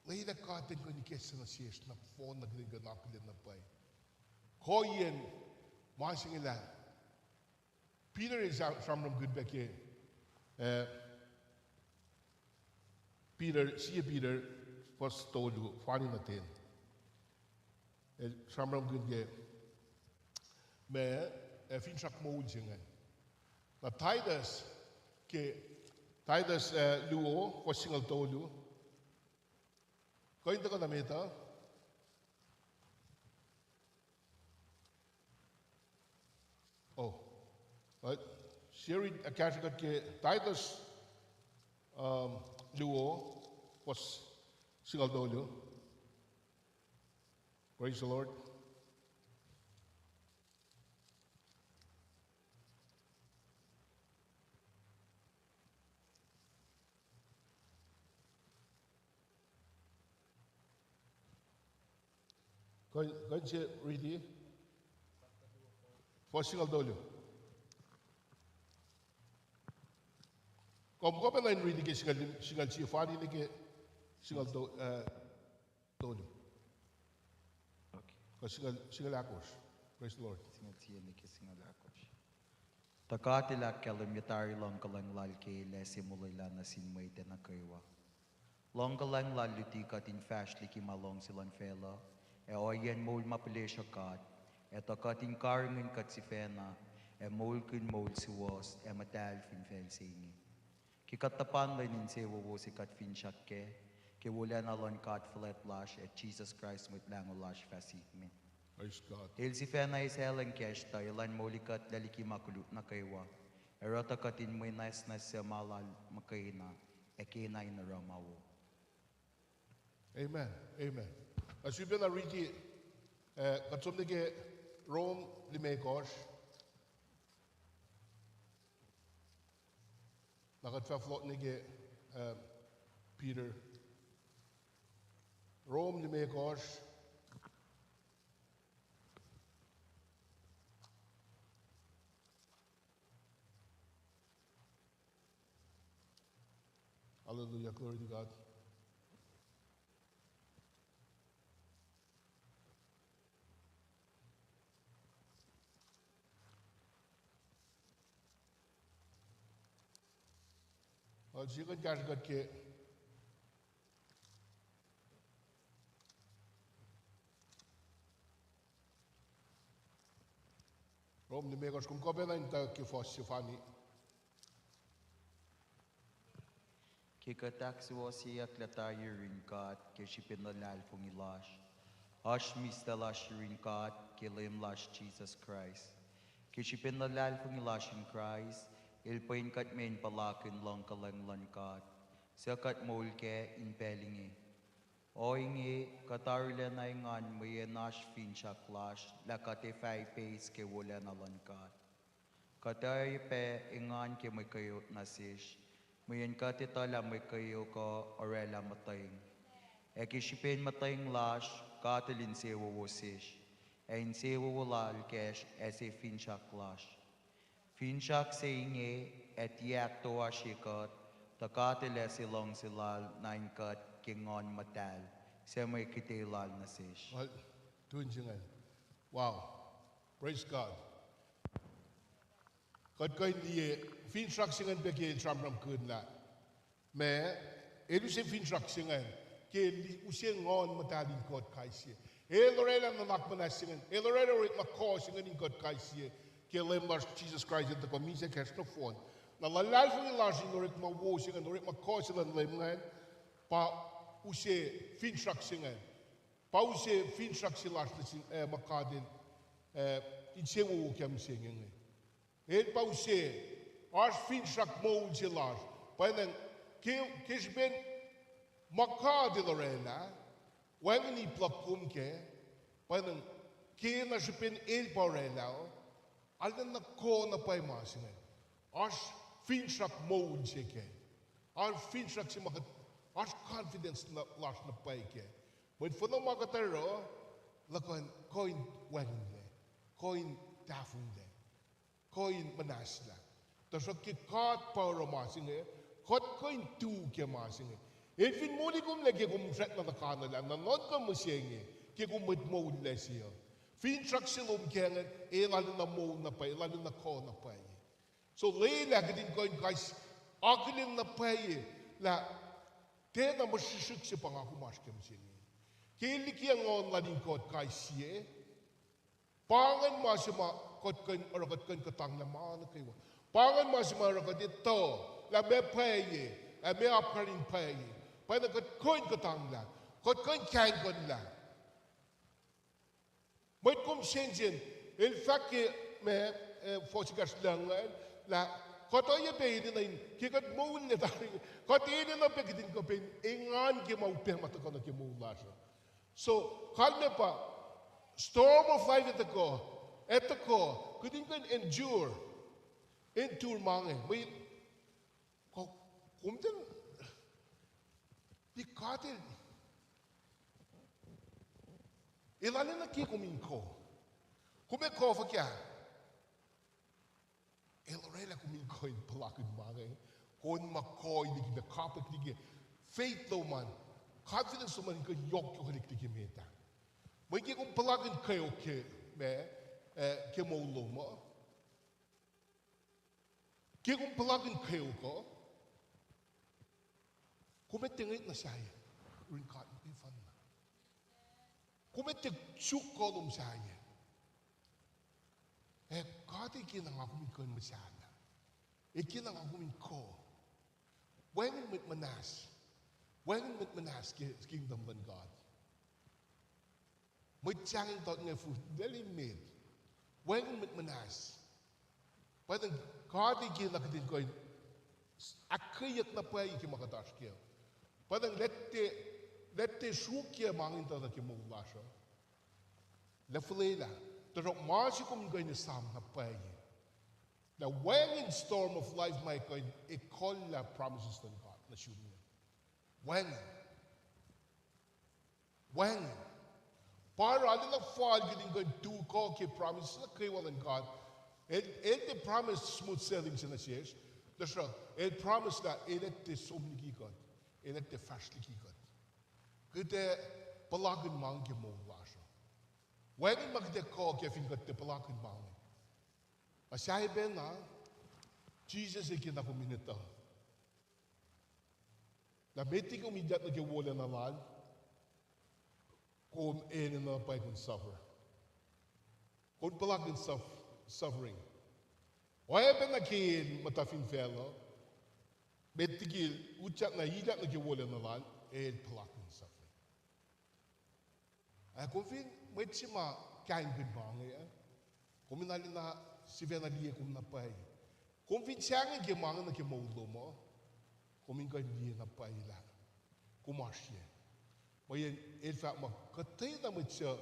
lwelah God in kuh in ikacslah nuh sesr na fohn na kuht in kuh in akihlen na pwacye kuh oyac ma se inge lah Peter el sa-, sramsramkihn pac ke, eh, Peter, sie Peter, fuhs tolu, fani nuh ten. El sramsramkihn ke ma, eh, finsrak moul se ingacn. Na Titus, ke Titus, eh, luo, fuhs singucul tolu. Kuh in tuhkuh nuh met uh? Oh, uh, share it, uh, kahsrwe kuht ke Titus, um, luo, fuhs singucul tolu. Praise the Lord. Kuh, kuh in se riti? Fuhs singucul tolu. Kom, kom enenuh in riti ke singucul, singucul sie fani nuh ke singucul to-, eh, tolu. Okay. Kuh singucul, singucul ahkosr. Praise the Lord. Singucul sie nuh ke singucul ahkosr. Tuh God El ahkkahlwemye tari luhngkuhlwacng Lal ke El ase molwelah nuh sin mwet ac nuh kwewa. Luhngkuhlwacng Lal luti kuht in fahsr liki ma luhngse luhn facluh, ac ohiyacn moul ma pihlesruh God, ac tuh kuht in karihngihn kuht sifacna, ac moulkihn moul suwohs ac muhtahl fin facl se inge. Ke kuht tuhpan lwen insewowo se kuht finsrak kac, ke wolacna luhn God fuhlwact lasr ac Jisus Kraist Mwet Lahngo lasr fah sihk me. Praise God. El sifacna eis alu in kacsr tuh elan molikuhtlac liki ma koluk nuh kwewa, ac oruh tuh kuht in mwe nwacsnwacs suc ma Lal muhkwena, ac kena in oruh ma wo. Amen. Amen. Na sifilpacna riti, eh, kuht som nuh ke Rom limekohsr. Na kuht fah fohlohk nuh ke, uh, Peter. Rom limekohsr. Hallelujah, glory to God. Al sikun kahsruh kuht ke Rom limekohsr, kom kuh pacna in tuh ke fuhs sefanna. Ke kuht ahksuwohsyeyuck lata yurin God ke srihpen luhlahlfongi lasr, oasr mihslac lasr yurin God ke Leum lasr Jisus Kraist. Ke srihpen luhlahlfongi lasr in Kraist, El pwen kuht me in puhlakihn luhngkuhlwacng luhn God, suc kuht moul kac in pacl inge. Ohinge, kuht arulacna engan mweyen oasr finsrak lasr lah kuht ac fah ipeis ke wolacna luhn God. Kuht oacyacpac engan ke mwe kweok nuh sesr, mweyen kuht etuh lah mwe kweok uh oraclah muhtweng. Ac ke srihpen muhtweng lasr, God El insewowo sesr, ac insewowo Lal kacsr ac se finsrak lasr. Finsrak se inge ac tiac ahktoasrye kuht, tuh God El ase luhngse Lal nuh in kuht ke Nguhn Muhtahl, suc mwe kite Lal nuh sesr. Well, tune se ingacn. Wow. Praise God. Kuht kuh in liye finsrak se ingacn pac ke el sramsramkihn lah ma, el use finsrak se ingacn ke el use Nguhn Muhtahl in kuht kais sie. El oraclah nuhnak muhnahs se ingacn. El oraclah orekma kuh se ingacn in kuht kais sie ke Leum lasr Jisus Kraist el tuhkuh misac kacsr nohfohn. Na luhlahlfongi lasr in orekma wo se ingacn, orekma kuh se luhn Leum ingacn, pa use finsrak se ingacn. Pa use finsrak se lasr nuh sin, eh, ma God El, eh, insewowo kac mihsenge inge. El pa use, oasr finsrak moul se lasr. Pwacnwacng ke, ke srihpen ma God El oraclah, wacngihn ip luhk kom kac, pwacnwacng ke na srihpen El pa oraclah, arulacna kuh na pwacye ma se inge. Oasr finsrak moul se kac. Oasr finsrak se ma kuht, oasr confidence na, lasr na pwacye kac. Mwet fuhnuh ma kuht oruh, luhkuhn kuh in wacngihnlac, kuh in tahfonglac, kuh in muhnahslah. Tuhsruhk ke God pa oruh ma se inge, kuht kuh in tu ke ma se inge. El fin moli kom lac ke kom srackna tuhkuh nuh lah, na nuhnkuh mihsenge, ke kom mwet moul lac se uh. Finsrak se lom kac inge, el arulacna moul na pwacye, el arulacna kuh na pwacye. So lwelah kuht in kuh in kais akihlen na pwacye lah tiacna ma srihsrihk se pa nga kom oasr kac mihsenge. Ke el liki Nguhn Lal in kuht kais sie, pa ingacn ma se ma kuht kuh in oruh kuht kuh in kuhtanglah ma nuh kwewa. Pa ingacn ma se ma oruh kuht etuh lah meac pwacye, ac meac apkuhran in pwacye. Pwacnwacng kuht kuh in kuhtanglah, kuht kuh in kahingkuhnlah. Mwet kom sensen, el fahk ke ma, eh, fuhs ekahsr luhn ingacn, lah kuht oacyacpac enenuh in, ke kuht moul lac tari, kuht enenuh pac kuht in kuh pac in engan ke ma upac ma tuhkuh nuh ke moul lasr uh. So kalmac pa, storm of life ac tuhkuh, ac tuhkuh, kuht in kuh in endure, endure ma inge, mwe, ko-, kom ten, because el arulacna ke kom in kuh. Kom ac kuh fuhkah? El oraclah kom in kuh in puhlakihn ma inge. Kom in ma kuh in liki na kapwack liki faith lom an, confidence lom an in kuh in yohkyohkwelihk liki met ah. Mweyen ke kom puhlakihn kweok ke ma, eh, ke moul lom uh, ke kom puhlakihn kweok uh, kom ac tiac ngwet nuh sahyac yurin God muhkwena. Kom ac tiac suk kuh lom sahyac. Ac God El kena nga kom in kuh in muhsahllah. El kena nga kom in kuh. Wacngihn mwet muhnahs. Wacngihn mwet muhnahs ke kingdom luhn God. Mwet sahngweng tot inge fut, lal in met. Wacngihn mwet muhnahs. Pwacnwacng God El kena kuht in kuh in ahkkweyeyuck na pwacye ke ma kuht oasr kac. Pwacnwacng let tiac, let tiac sruokyac ma inge in tuhkuh nuh ke moul lasr uh. Lah fuhlwelah. Tuhsruhk ma se kom kuh in esam na pwacye, lah wacngihn storm of life ma kuh in ekuhllah promises luhn God nuh sum inge. Wacngihn. Wacngihn. Pa oruh arulacna fal kuht in kuh in tu kuh ke promises nuh kwewa luhn God. El, el tiac promise smooth sailing se nuh sesr, tuhsruhk el promise lah el ac tiac som liki kuht, el ac tiac fahsr liki kuht. Kuht ac puhlakihn ma inge ke moul lasr uh. Wacngihn ma kuht ac kuh ke fin kuht tiac puhlakihn ma inge. Ac sahyac pacna, Jisus el ke na kom in etuh lah met liki kom ilyak nuh ke wolacna lal, kom enenuh na pwacye kom suffer. Kom puhlakihn suf-, suffering. Oacyacpac na ke el muhta fin facluh, met liki el utyak na ilyak nuh ke wolacna lal, el puhlakihn suffering. Ac kom fin mwet se ma kaingkihn ma inge, kom in arulacna sifacna liye kom na pwacye. Kom fin sahngweng ke ma inge nuh ke moul lom uh, kom in kuh in liye na pwacye lah kom oasr yac. Mweyen el fahk muh kuhtwena mwet suc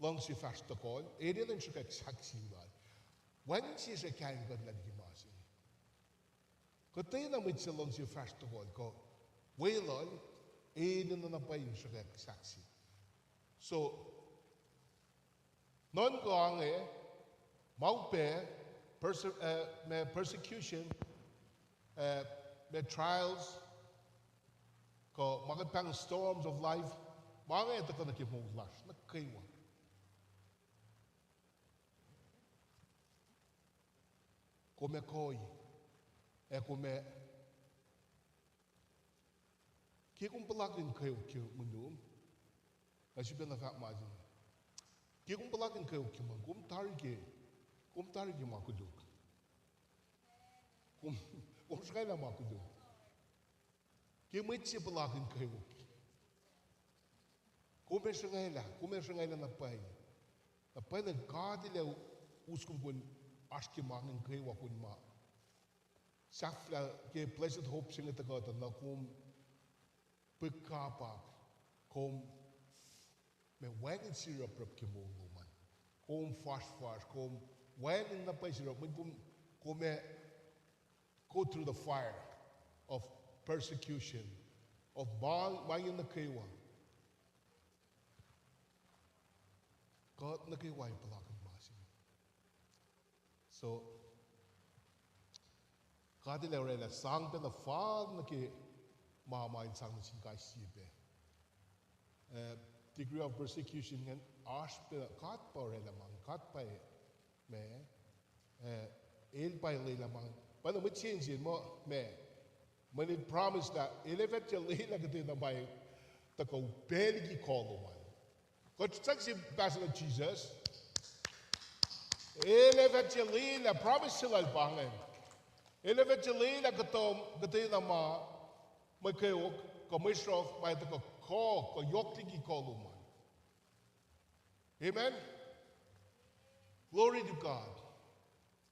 luhngse fahsr tohkohl, el enenuh in sruhkwack sahk sin lal. Wacngihn sie srihpac kaingkihn lah liki ma se inge. Kuhtwena mwet suc luhngse fahsr tohkohl kuh weluhl, enenuh na pwacye in sruhkwack sahk se. So, nuhnkuh inge, ma upac, perse-, uh, ma persecution, uh, ma trials, kuh ma kuht pahngon storms of life, ma inge tuhkuh nuh ke moul lasr nuh kwewa. Kom ac koi, ac kom ac, ke kom puhlakihn kweok ke moul lom, nga sifacna fahk ma se inge. Ke kom puhlakihn kweok ke moul, kom tari ke, kom tari ke ma koluk. Kom, kom sruhngwaclah ma koluk. Ke mwet se puhlakihn kweok, kom ac sruhngwaclah, kom ac sruhngwaclah na pwacye. Na pwacye na God El ac us kom kuh in oasr ke ma inge nuh kwewa kuh in ma sahflah ke blessed hope se inge tuhkuh tuh na kom pihkapak, kom ma wacngihn siriprap ke moul lom an. Kom fasrfasr, kom wacngihn na pwacye siriprap, mweyen kom, kom ac go through the fire of persecution, of ma, ma inge nuh kwewa. Kuht nuh kwewa ac puhlakihn ma se inge. So, God El ac orwaclah sang pacna fal nuh ke ma ma El sang nuh sin kais sie pac. Uh, degree of persecution ingacn oasr pac, God pa orwaclah ma inge, God pa ma, uh, El pa lwelah ma inge. Pa na mwet sensen muh ma, mweyen El promise lah El ac fah tiac lwelah kuhtwena ma tuhkuh upac liki kuh lom an. Kuht sang se pahsuh nuh Jisus. El ac fah tiac lwelah, promise se lal pa ingacn. El ac fah tiac lwelah kuhtuh, kuhtwena ma, mwe kweok kuh mwe sruhf ma tuhkuh kuh, kuh yohk liki kuh lom an. Amen. Glory to God.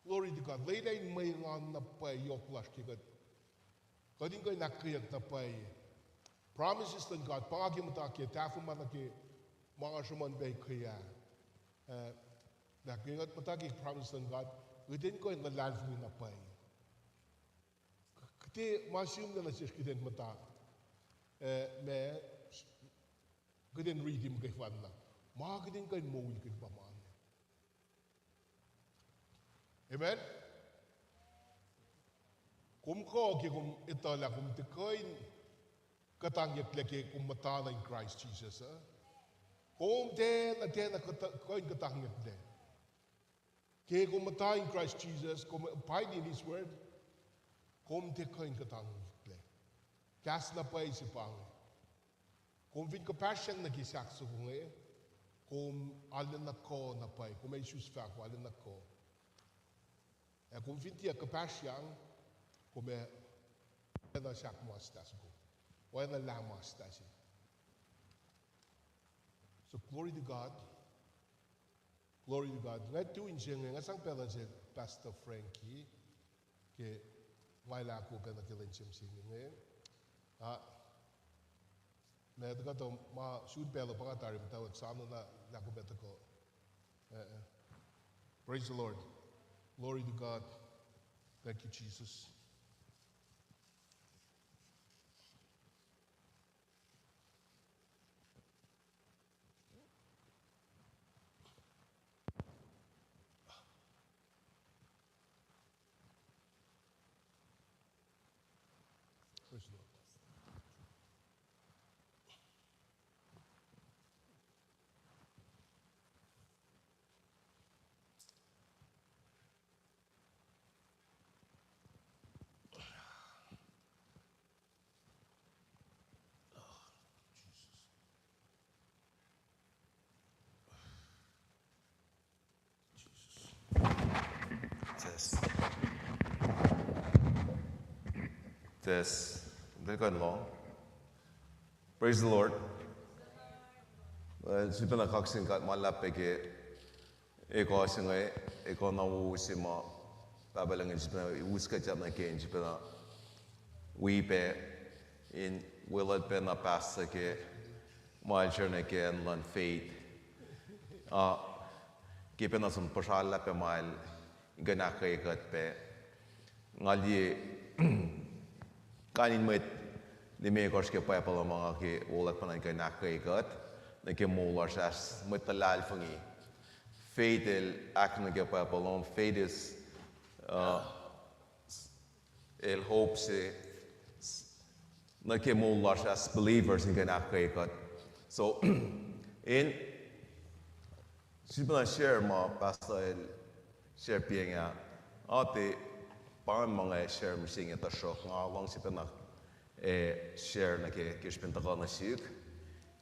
Glory to God. Lwelah in mwe engan na pwacye yohk lasr ke kuht, kuht in kuh in ahkkweyeyuck na pwacye promises luhn God. Pa nga ke muhta ke tahfuh ma nuh ke ma nga sruhmuhn pac ke ah, uh, lah ke kuht muhta ke promises luhn God, kuht in kuh in luhlahlfongi na pwacye. Kuht in, ma sihmlac nuh sesr kuht in muhta, uh, ma, kuht in riti muhkwena, ma kuht in kuh in moulkihn pa ma inge. Amen. Kom kuh ke kom etuh lah kom tiac kuh in kuhtangyucklac ke kom muhta nuh in Kraist Jisus uh. Kom tiacna, tiacna kuh-, kuh in kuhtangyucklac. Ke kom muhta in Kraist Jisus, kom abide in His word, kom tiac kuh in kuhtangyucklac. Kahs na pwacye se pa inge. Kom fin kuhpahsryang nuh ke sahk soko inge, kom arulacna kuh na pwacye, kom ac isus fahko arulacna kuh. Ac kom fin tiac kuhpahsryang, kom ac oacna sahk muhta soko, oacna lah muhta se. So glory to God. Glory to God. Nga tu in se inge, nga sang pacl nuh sel Pastor Frankie ke nga lah ko pac nuh ke lwen se mihsenge. Ah, ma tuhkuh tuh ma sun pacl uh pa nga tari muhtwacwacack soano na lah ko pac tuhkuh. Uh, praise the Lord. Glory to God. Thank you, Jesus. Praise the Lord. Test. Test. Praise the Lord. Well, sifilpacna kaksin God ma luhlahp pac ke ekuh se inge, ekuh na wo se ma Pahpah Lucng El sifilpacna us kuht nuh ke, sifilpacna wi pac in weluhl pac na pastor ke ma el share nuh ke acn luhn faith. Ah, ke pacna som puhsra luhlahp pac ma el in kuh in ahkkweye kuht pac. Nga liye kain in mwet limekohsr ke Bible uh ma nga ke wo luhk pacna in kuh in ahkkweye kuht nuh ke moul lasr as mwet luhlahlfongi. Faith el ahk nuh ke Bible, faith is, uh, el hope se nuh ke moul lasr as believers in kuh in ahkkweye kuht. So, in sifilpacna share ma pastor el share piacng ah, a te pa ma nga share mihsenge, tuhsruhk nga luhngse pacna, eh, share nuh ke, ke srihpen tuhkuh nuh sihk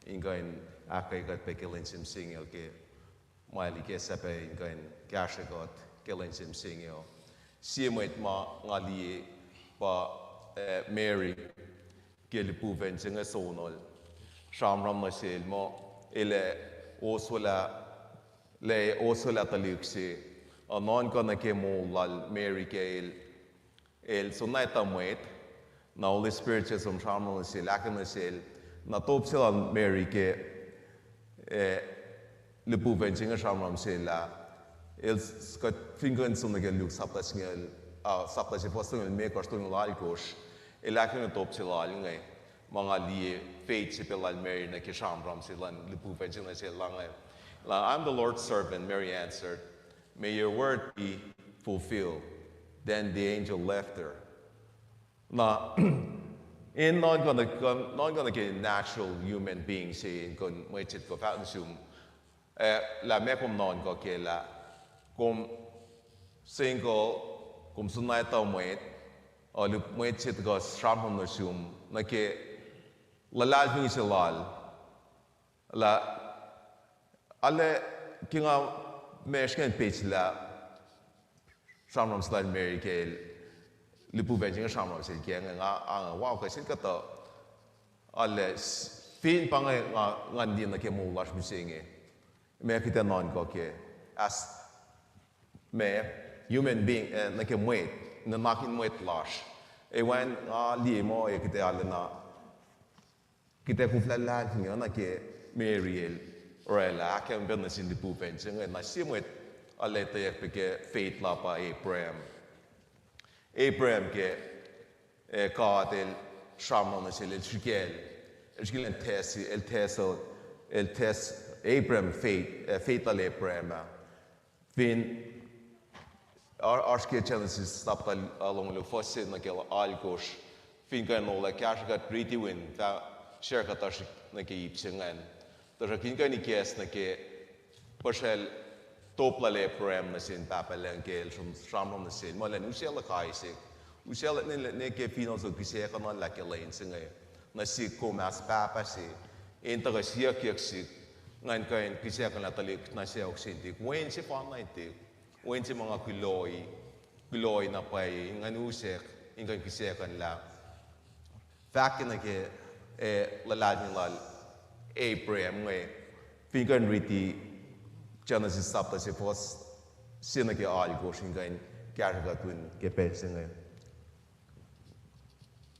in kuh in ahkkweye kuht pac ke lwen se mihsenge ke ma el ikacslah pac in kuh in kahsrwe kuht ke lwen se mihsenge. Sie mwet ma nga liye pa, eh, Mary ke lihpufacn se inge sonol. Sramsram nuh sel muh el ac oswelah, el ac oswelah tuhlihk se. Ac nuhnkuh nuh ke moul lal Mary ke el, el soenna etuh mwet, na Holy Spirit se som sramsram nuh sel, ahkkahlwemye nuh sel, na top se lal Mary ke, eh, lihpufacn se inge sramsram sel ah, el s-, kuht fin kuh in som nuh ke Luke sapta singucul, ah, sapta se fuhs tolngoul limekohsr, tolngoul alkosr, el ahkkahlwemye top se lal inge, ma nga liye faith se pac lal Mary nuh ke sramsram se luhn lihpufacn se nuh sel inge. Lah, "I'm the Lord's servant," Mary answered. "May your word be fulfilled." Then the angel left her. Na, in nuhnkuh nuh, nuhnkuh nuh ke natural human being se in kuh in mwet se kuh fahk nuh sum, eh, lah meac kom nuhnkuh ke lah, kom single, kom soenna etuh mwet, uh, lihp-, mwet se tuhkuh sramsram nuh sum nuh ke luhlahlfongi se lal. Lah, arlac ke nga mesrken page lah sramsram se lal Mary ke el, lihpufacn se inge sramsram sel ke inge, nga, nga, wow, kais sie kuhtuh, arlac s-, fin pa inge nga, nga liye nuh ke moul lasr mihsenge, meac kuht ac nuhnkuh ke, as meac, human being, eh, nuh ke mwet, nuhnak in mwet lasr. Ac wacngihn nga liye muh ac kuht ac arulacna, kuht ac koflah luhlahlfongi oacna ke Mary el orwaclah, ahkkahlwemye pac nuh sin lihpufacn se inge, na sie mwet arlac etweyuck pac ke faith lal pa Abraham. Abraham ke, eh, God el sramsram nuh sel, el srihke, el srihke in test, el test, el test Abraham faith, eh, faith lal Abraham ah. Fin, oasr ke Genesis sapta longoul luo fuhs se nuh ke alkosr. Fin kuh in ola kahsruh kuht riti wi in fah share kuhtuh nuh ke ip se ingacn. Tuhsruhk in kuh in ikacs nuh ke puhsrwacl top lal Abraham nuh sin Pahpah Lucng ke el sramsram nuh sel muh elan use luhk Isaac, use luhk ne, ne ke fineol se kihsackuhnlah ke lwen se inge nuh sihk kom as pahpah se, in tuhkuh siyuckyuck sihk, ngan kuh in kihsackuhnlah tuhlihk na sacohk se in tik, wen sefanna in tik, wen se ma nga kuloh, kuloh na pwacye, ngan usack in kuh in kihsackuhnlah. Fahk nuh ke, eh, luhlahlfongi lal Abraham inge, fin kuh in riti Genesis sapta se fuhs se nuh ke alkosr in kuh in kahsruh kuht wi in ke pacl se inge.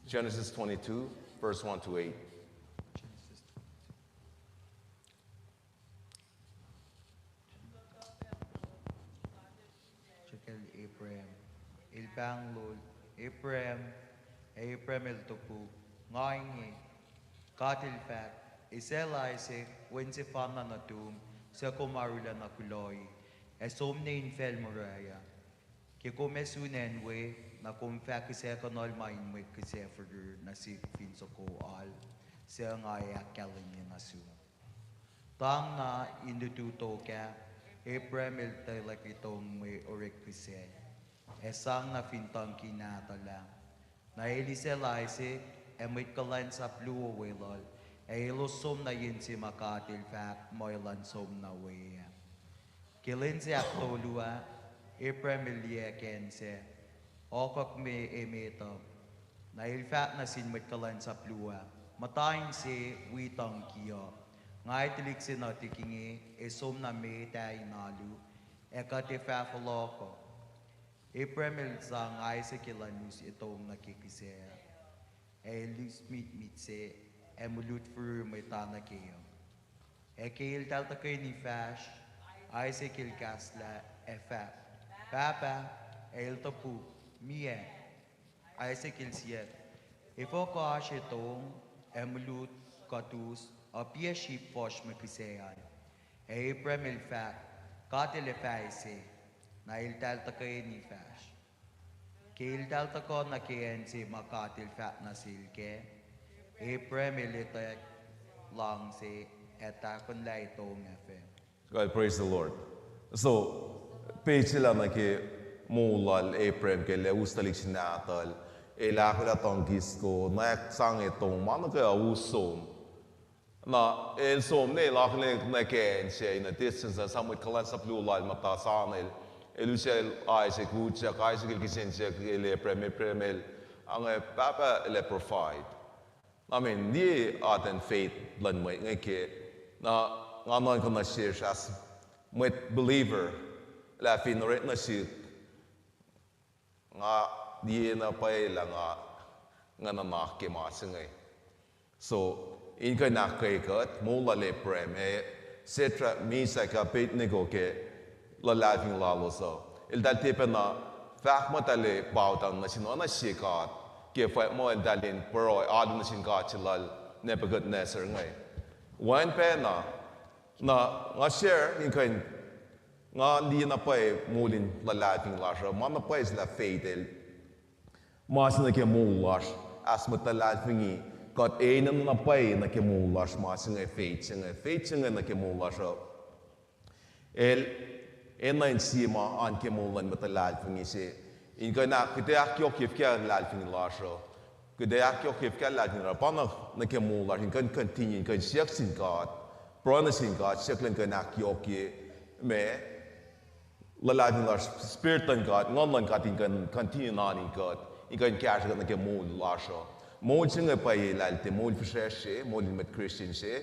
Genesis twenty-two, verse one to eight. Abraham. El pahnglol, Abraham. Ac Abraham el topuk, Nga inge. God el fahk, Esacl Isaac, wen sefanna nuhtum, suc kom arulacna kulohi, ac som nuh infacl Moriah. Ke kom ac sun acn we, na kom fah kihsackuhnuhl ma in mwet kihsac fihrihr nuh sihk fin soko al, suc nga ac ahkkahlwemye nuh sum. Tangna in lutu tok ah, Abraham el tuhlac ke tong mwe orek kihsac, ac sang na fin tongki nahtuhl ah. Na el isacl Isaac, ac mwet kuhlwacnsap luo weluhl, ac elos som nuh yen se ma God el fahk muh elan som nuh we ah. Ke lwen se ahktolu ah, Abraham el liye acn sac, ohkuhkme emet uh. Na el fahk nuh sin mwet kuhlwacnsap luo ah, Muhta inse, wi tongki uh. Nga ac tuhlihk se nuhtihk inge, ac som nuh met ah in alu, ac kuht ac fah fohlohkuh. Abraham el sang Isaac elan us etong nuh ke kihsac, ac el us mitmit se, ac mwe lut fihrihr mwet ah nuh ke uh. Ac ke eltahl tuhkweni fahsr, Isaac el kahslah ac fahk, Pahpah. Ac el topuk, Miac? Isaac el siyuck, Efuh kuh oasr etong, ac mwe lut kuht us, uh piac sip fuhsr mwe kihsac an? Ac Abraham el fahk, God el ac fah ase. Na eltahl tuhkweni fahsr. Ke eltahl tuhkuh nuh ke acn se ma God el fahk nuh sel kac, Abraham el etwack luhngse, ac tahkuhnlah etong ah fac. Well, praise the Lord. So, page se lah nuh ke moul lal Abraham ke el ac us tuhlihk se nahtuhl, el ahkolah tongki soko, na ac sang etong, ma nuh ke uh us som. Na el som ne el akihlen nuh ke acn se in a distance, na sang mwet kuhlwacnsap luo lal muhta sang el, el usacl Isaac, utyak Isaac el kihsen siyuck el Abraham, Abraham el, ange pahpah el ac provide. Na men liye atacn faith luhn mwet inge ke, na nga nuhnkuh nuh sesr as mwet believer, lah fin orekma nuh sihk, nga liye na pwacye lah nga, nga nuhnak ke ma se inge. So, in kuh in ahkkweye kuht, moul lal Abraham, ac Shadrach, Meshach, Abednego ke luhlahlfongi lalos uh. Eltahl tiac pacna fahk muh eltahl bow down nuh sin oacna sie god, ke fahk muh eltahl in pruhe alu nuh sin god se lal Nebuchadnezzar inge. Wacngihn pacna, na nga share in kuh in, nga liye na pwacye moul in luhlahlfongi lasr uh, ma na pwacye se lah faith el ma se nuh ke moul lasr, as mwet luhlahlfongi, kuht enenuh na pwacye nuh ke moul lasr ma se inge faith se inge, faith se inge nuh ke moul lasr uh. El enenuh in sie ma an ke moul luhn mwet luhlahlfongi se. In kuh in ahk-, kuht ac ahkyohkye fuhkah luhlahlfongi lasr uh. Kuht ac ahkyohkye fuhkah luhlahlfongi lasr uh. Pa na nuh ke moul lasr in kuh in continue in kuh in siyuck sin God, pruhe nuh sin God, siyuck elan kuh in ahkyohkye ma luhlahlfongi lasr, Spirit luhn God, Nguhn luhn God in kuh in continue in oan in kuht, in kuh in kahsruh kuht nuh ke moul lasr uh. Moul se inge pwacye lah el tiac moul fihsracsr se, moul in mwet Christian se.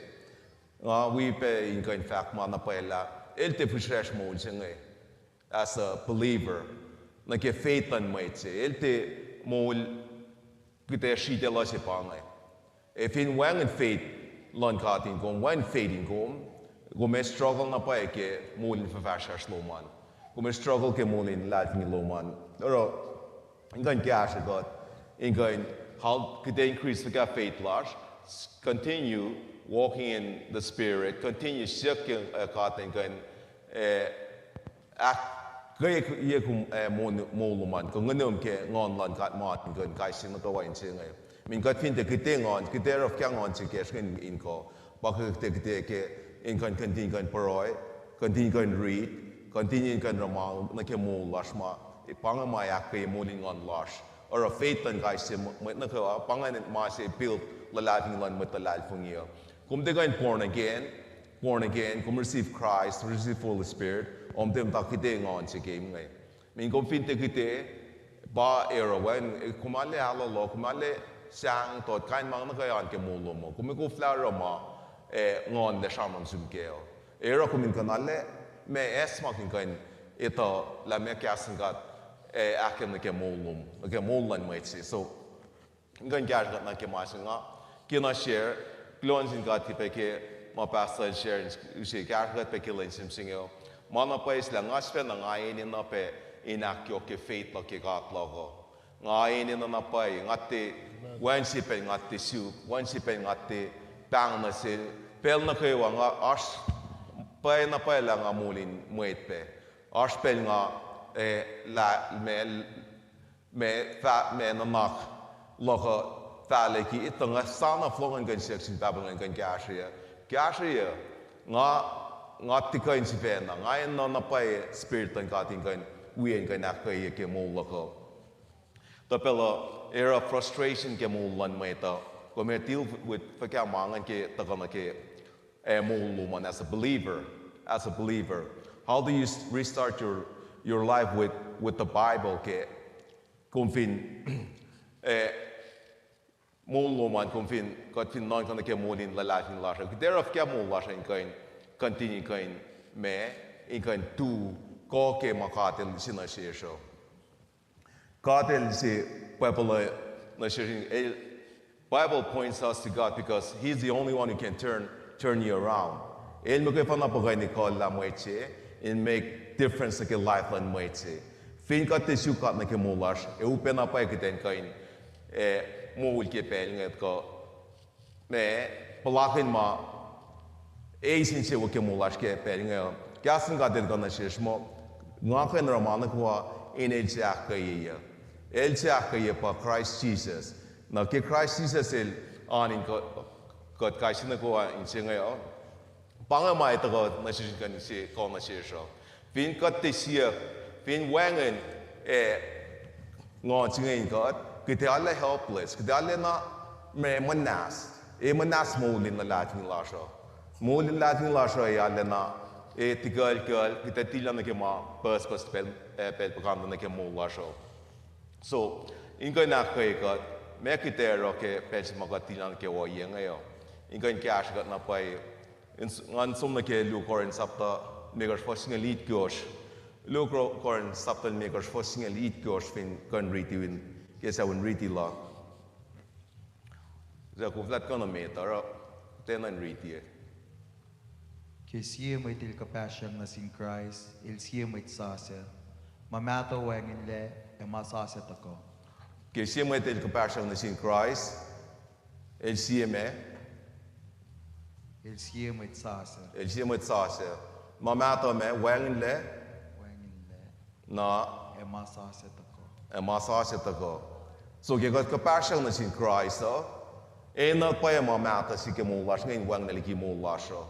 Nga wi pac in kuh in fahk ma na pwacye lah el tiac fihsracsr moul se inge as a believer, nuh ke faith luhn mwet se. El tiac moul kuht ac sritacl se pa inge. Ac fin wacngihn faith luhn God in kom, wacngihn faith in kom, kom ac struggle na pwacye ke moul in fuhfahsryucsr lom an. Kom ac struggle ke moul in luhlahlfongi lom an. Oruh, in kuh in kahsruh kuht, in kuh in, how kuht ac increase fuhkah faith lasr, continue walking in the Spirit, continue siyuck ke, uh, God in kuh in, uh, ahk-, ke ye kom, eh, moul, moul lom an, kuh nguhnom ke Nguhn luhn God ma in kuh in kais sie nuh kwewa in se inge. Min kuht fin tiac kihte Nguhn, kihte oruh fuhkah Nguhn se kacsr inge in kuh, pa kuht tiac kihte ke in kuh in continue kuh in pruhe, continue kuh in read, continue in kuh in oruh ma nuh ke moul lasr ma, pa inge ma ahkkweye moul in nguhn lasr. Oruh faith luhn kais sie mwet nuh kwewa, pa inge ma se build luhlahlfongi luhn mwet luhlahlfongi uh. Kom tiac kuh in born again, born again, kom receive Christ, receive Holy Spirit, kom tiac muhta kihte Nguhn se ke inge. Min kom fin tiac kihte, pa oruh wacngihn, kom arlac ahlohloh, kom arlac sang tot, kain ma nuh kwewa an ke moul lom uh. Kom ac koflah oruh ma, eh, Nguhn el ac sramsram sum kac uh. Ac oruh kom in kuh in arlac, ma acsmak in kuh in etuh lah ma kahs luhn God, eh, ahkkahlwemye nuh ke moul lom, nuh ke moul luhn mwet se. So, in kuh in kahsruh kuht nuh ke ma se nga kena share, kuloh nuh sin God ke pac ke ma pastor el share, use kahsruh kuht pac ke lwen se inge uh. Ma na pwacye se lah nga sifacna nga enenuh pac in ahkyohkye faith luhk ke God luhk uh. Nga enenuh na pwacye, nga tiac, wacngihn sie pacl nga tiac suk, wacngihn sie pacl nga tiac pahng nuh sel, pacl nuh kwewa nga oasr, pwacye na pwacye lah nga moul in mwet pac. Oasr pacl nga, eh, lah, ma, ma, fah, ma nuhnak luhk uh fahlac ki, etuh nga sa na fohlohk ngan kuh in siyuck sin Pahpah ngan kuh in kahsrweyuc. Kahsrweyuc, nga, nga tiac kuh in sifacna, nga enenuh na pwacye Spirit luhn God in kuh in wi in kuh in ahkkweye ke moul luhk uh. Tuh pacl uh, oruh frustration ke moul luhn mwet uh, kom ac deal with fuhkah ma ingacn ke tuhkuh nuh ke, eh, moul lom an as a believer, as a believer. How do you s-, restart your, your life with, with the Bible ke kom fin, eh, moul lom an kom fin, kuht fin nuhnkuh nuh ke moul in luhlahlfongi lasr uh, kuht ac oruh fuhkah moul lasr uh in kuh in continue kuh in ma, in kuh in tu kuh ke ma God El se nuh sesr uh. God El se, Bible, uh, nuh sesr in, El, Bible points us to God because He's the only one who can turn, turn you around. El muhkwena pa kuh in ekuhllah mwet se, in make difference nuh ke life luhn mwet se. Fin kuht tiac suk God nuh ke moul lasr, ac upacna pwacye kuht in kuh in, eh, moul ke pacl inge kuh, ma, puhlakihn ma, eis insewowo ke moul lasr ke pacl inge uh. Kahs in God El kuh nuh sesr muh, nga kuh in oruh ma nuh kwewa in El se ahkkweyeyuc. El se ahkkweye pa Christ Jesus. Na ke Christ Jesus El oan in kuht, kuht kais sie nuh kwewa inse inge uh. Pa inge ma etuh kuh nuh sesr in kuh in se kuh nuh sesr uh. Fin kuht tiac siyuck, fin wacngihn, eh, nguhn se inge in kuht, kuht ac arlac helpless, kuht ac arlacna, ma, muhnahs, ac muhnahs moul in luhlahlfongi lasr uh. Moul in luhlahlfongi lasr uh ac arlacna, ac tikuclkucl, kuht ac tilac nuh ke ma pucspucs pacl, eh, pacl puhkantwen nuh ke moul lasr uh. So, in kuh in ahkkweye kuht, ma kuht ac oruh ke pacl se ma kuht tilac nuh ke ohiyac inge uh. In kuh in kahsrwe kuht na pwacye, in s-, ngan som nuh ke Luke Corinth sapta limekohsr fuhs singucul itkohsr. Luke Corinth sapta limekohsr fuhs singucul itkohsr fin kuh in riti in, ke sucu in riti luhk. Sucu koflah kuh na met, oruh, tiacna in riti. Ke sie mwet el kuhpahsryang nuh sin Kraist, el sie mwet sasuc. Ma mahtuh wacngihnlac, ac ma sasuc tuhkuh. Ke sie mwet el kuhpahsryang nuh sin Kraist, el sie ma? El sie mwet sasuc. El sie mwet sasuc. Ma mahtuh ma wacngihnlac? Wacngihnlac. Na? Ac ma sasuc tuhkuh. Ac ma sasuc tuhkuh. So ke kuht kuhpahsryang nuh sin Kraist uh, enenuh pwacye ma mahtuh se ke moul lasr inge in wacngihnlac liki moul lasr uh.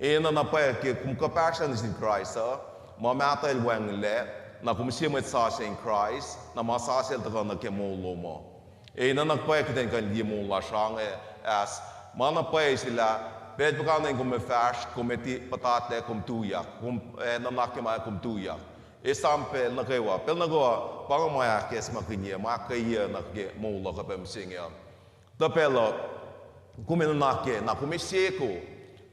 Enenuh na pwacye ke kom kuhpahsryang nuh sin Kraist uh, ma mahtuh el wacngihnlac, na kom sie mwet sasuc in Kraist, na ma sasuc el tuhkuh nuh ke moul lom uh. Enenuh na pwacye kuht in kuh in liye moul lasr uh inge, as ma na pwacye se lah, pacl puhkantwen kom ac fahsr, kom ac tiac puhtatlac, kom tuyak, kom, eh, nuhnak ke ma kom tuyak. Esam pacl nuh kwewa, pacl nuh kwewa, pa inge ma ahkacsmakihnye, ma ahkkweye nuh ke moul luhk uh pac mihsenge uh. Tuh pacl uh, kom ac nuhnak ke, na kom ac seko,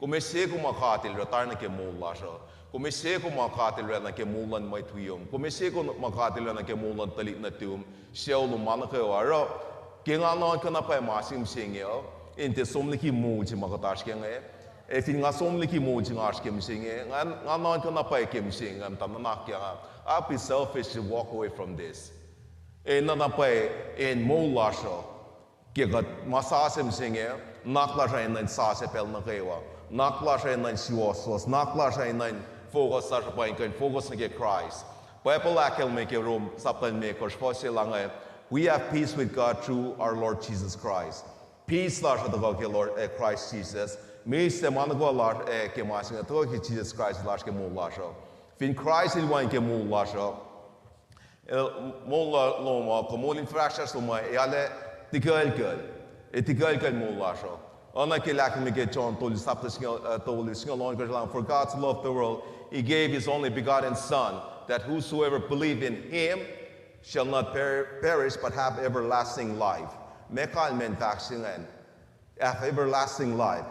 kom ac seko ma God El oruh tari nuh ke moul lasr uh. Kom ac seko ma God El oruh nuh ke moul luhn mwet wiom. Kom ac seko ma God El oruh nuh ke moul luhn tuhlihk nuhtum, sucu lom, ma nuh kwewa. Oruh, ke nga nuhnkuh na pwacye ma se mihsenge uh, in tiac som liki moul se ma kuht oasr ke inge. Ac fin nga som liki moul se nga oasr ke mihsenge, nga, nga nuhnkuh na pwacye ke mihsenge, nga muhta nuhnak ke nga, I'll be selfish to walk away from this. Ac na na pwacye in moul lasr uh, ke kuht ma sasuc mihsenge, nuhnak lasr uh enenuh in sasuc pacl nuh kwewa. Nuhnak lasr uh enenuh in suwohswohs. Nuhnak lasr uh enenuh in focus lasr uh pa in kuh in focus nuh ke Kraist. Bible ahkkahlwemye ke Rom sapta limekohsr fuhs se lah inge, we have peace with God through our Lord Jesus Christ. Peace lasr uh tuhkuh ke Lord, eh, Christ Jesus. Mihs ma nuh kwewa lasr, eh, ke ma se inge tuhkuh ke Jisus Kraist lasr ke moul lasr uh. Fin Kraist El wacngihn ke moul lasr uh, el, moul lom uh, kuh moul in fahsr lom uh, ac arlac tikuclkucl. Ac tikuclkucl moul lasr uh. Oacna ke el ahkkahlwemye ke John tolu, sapta singucul, eh, tolu, singucul ohnkohsr lah, for God so loved the world, He gave His only begotten Son, that whosoever believe in Him shall not per-, perish but have everlasting life. Ma kalmacn fahk se ingacn, have everlasting life.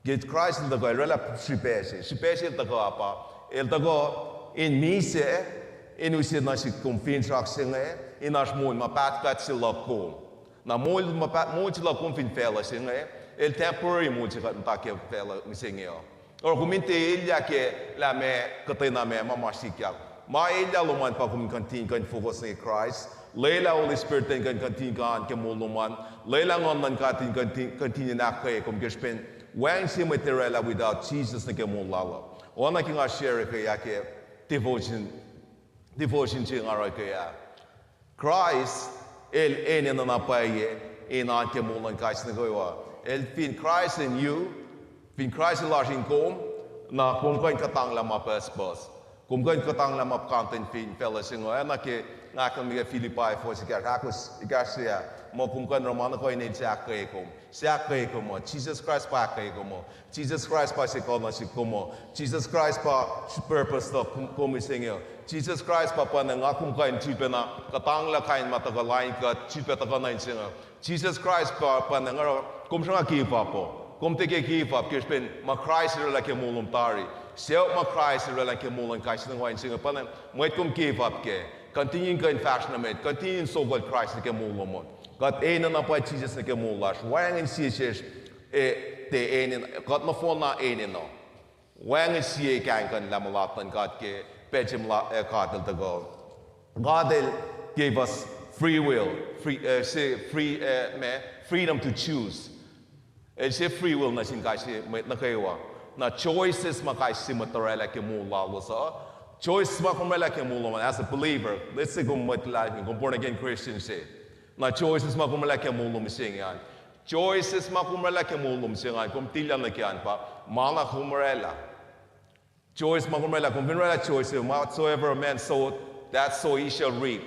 Ke Kraist El tuhkuh, El oraclah srihpac se. Srihpac se El tuhkuh pa, El tuhkuh in misac, in use nuh sihk kom finsrak se inge, in oasr moul ma pahtpaht se luhk kom. Na moul ma paht-, moul se luhk kom fin facluh se inge, el temporary moul se kuht muhta ke facluh mihsenge uh. Oruh kom in tiac elyah ke lah ma kuhtwena ma ma ma sikyak. Ma elyah lom an pa kom continue kuh in focus nuh ke Christ. Lwelah Holy Spirit in kuh in continue kuh in ke moul lom an. Lwelah Nguhn luhn God in continue, continue in ahkkweye kom ke srihpen wacngihn sie mwet orwaclah without Jesus nuh ke moul lal uh. Oacna ke nga share ke ah ke devotion, devotion se nga oruh ke ah. Christ, el enenuh na pwacye in oan ke moul luhn kais sie nuh kwewa. El fin Christ in you, fin Christ el oasr in kom, na kom kuh in kuhtanglah ma pucspucs. Kom kuh in kuhtanglah ma puhkantwen fin facluh se inge. Oacna ke nga ahkkahlwemye ke Philippi four se ekahsr, ahkos ekahsr se ah, muh kom kuh in oruh ma nuh kwewa in el se ahkkweye kom. Se ahkkweye kom uh. Jesus Christ pa ahkkweye kom uh. Jesus Christ pa se kuh na sihk kom uh. Jesus Christ pa purpose tuh kom, kom mihsenge uh. Jesus Christ pa pacna nga kom kuh in sifilpacna kuhtanglah kain ma tuhkuh lain kuht, sifilpac tuhkuh nuh in se inge. Jesus Christ pa pacna nga, kom sruhnga give up uh. Kom tiac ke give up ke srihpen ma Christ el orwaclah ke moul lom tari. Suc ma Christ el orwaclah ke moul luhn kais sie nuh kwewa in se inge, pacna mwet kom give up kac. Continue in kuh in fahsr nuh met, continue in sokol Christ nuh ke moul lom uh. Kuht enenuh na pwacye Jesus nuh ke moul lasr. Wacngihn sie sesr, e, tiac enenuh, kuht nohfohn na enenuh. Wacngihn sie kahingkuhnlah mulat luhn God ke pacl se ma, e, God el tuhkuh. God el gave us free will, free, e, se free, e, ma, freedom to choose. El se free will nuh sin kais sie mwet nuh kwewa. Na choices ma kais sie mwet orwaclah ke moul lalos uh. Choices ma kom orwaclah ke moul lom an as a believer. Let's say kom mwet luhlahlfongi, kom born again Christian se. Na choices ma kom orwaclah ke moul lom mihsenge an. Choices ma kom orwaclah ke moul lom mihsenge an, kom tilac nuh ke an pa, ma na kom orwaclah. Choice ma kom orwaclah, kom fin orwaclah choice, whatsoever a man soweth, that so he shall reap.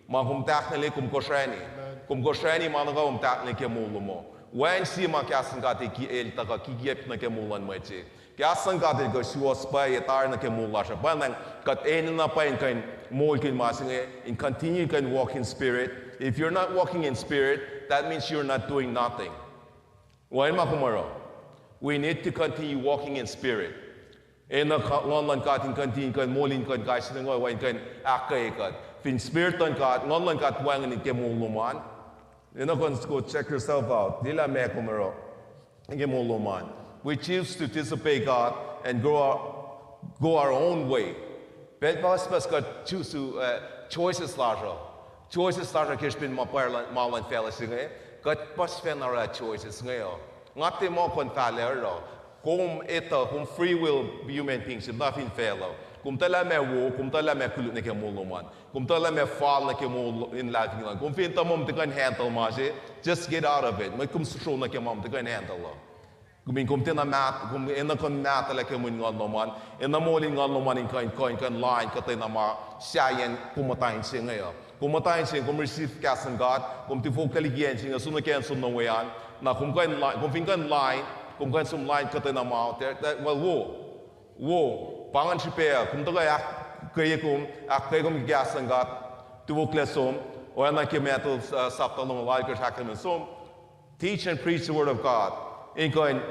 Ma kom tahknwelye, kom kosrani. Kom kosrani ma nuh kwewa kom tahknwelye ke moul lom uh. Wacngihn sie ma kahs luhn God el tuhkuh kikiyacp nuh ke moul luhn mwet se. Kahs luhn God el kuh suwohs pwacye tari nuh ke moul lasr uh. Pwacnwacng kuht enenuh pwacye in kuh in moulkihn ma se inge, in continue kuh in walk in spirit. If you're not walking in spirit, that means you're not doing nothing. Wacngihn ma kom oruh. We need to continue walking in spirit. Enenuh Nguhn luhn God in continue kuh in moul in kuh in kais sie nuh kwewa in kuh in ahkkweye kuht. Fin spirit luhn God, Nguhn luhn God wacngihn ke moul lom an. Enenuh kuh in go check yourself out. Liye lah meac kom oruh ke moul lom an. We choose to disobey God and go our, go our own way. Pacl pucspucs kuht choose to, uh, choices lasr uh. Choices lasr uh ke srihpen ma pwacr luhn, ma luhn facluh se inge. Kuht puhsisacl orwaclah choices inge uh. Nga tiac muh kuh in fahlac oruh. Kom etuh, kom free will human being se, nothing facluh. Kom tuhlac ma wo, kom tuhlac ma koluk nuh ke moul lom an. Kom tuhlac ma fal nuh ke moul in luhlahlfongi lom an. Kom fin tuh muh kom tiac kuh in handle ma se, just get out of it. Mwe kom sruhsruhn nuh ke ma kom tiac kuh in handle uh. Kom in, kom tiacna maht, kom enenuh kuh in mahtuhlah ke mwe Nguhn lom an. Enenuh moul in Nguhn lom an in kuh in, kuh in, kuh in lain kuhtwena ma sahyacn kom muhta in se inge uh. Kom muhta in se, kom receive kahs luhn God, kom tifoklac liki acn se inge, som nuh ke acn som nuh we an. Na kom kuh in lain, kom fin kuh in lain, kom kuh in som lain kuhtwena ma, well, wo. Wo, pa ingacn srihpac uh, kom tuhkuh ahkkweye kom, ahkkweye kom ke kahs luhn God, tifoklac som, oacna ke Matthew, uh, sapta longoul alkosr ahkkahlwemye som. Teach and preach the word of God. In kuh in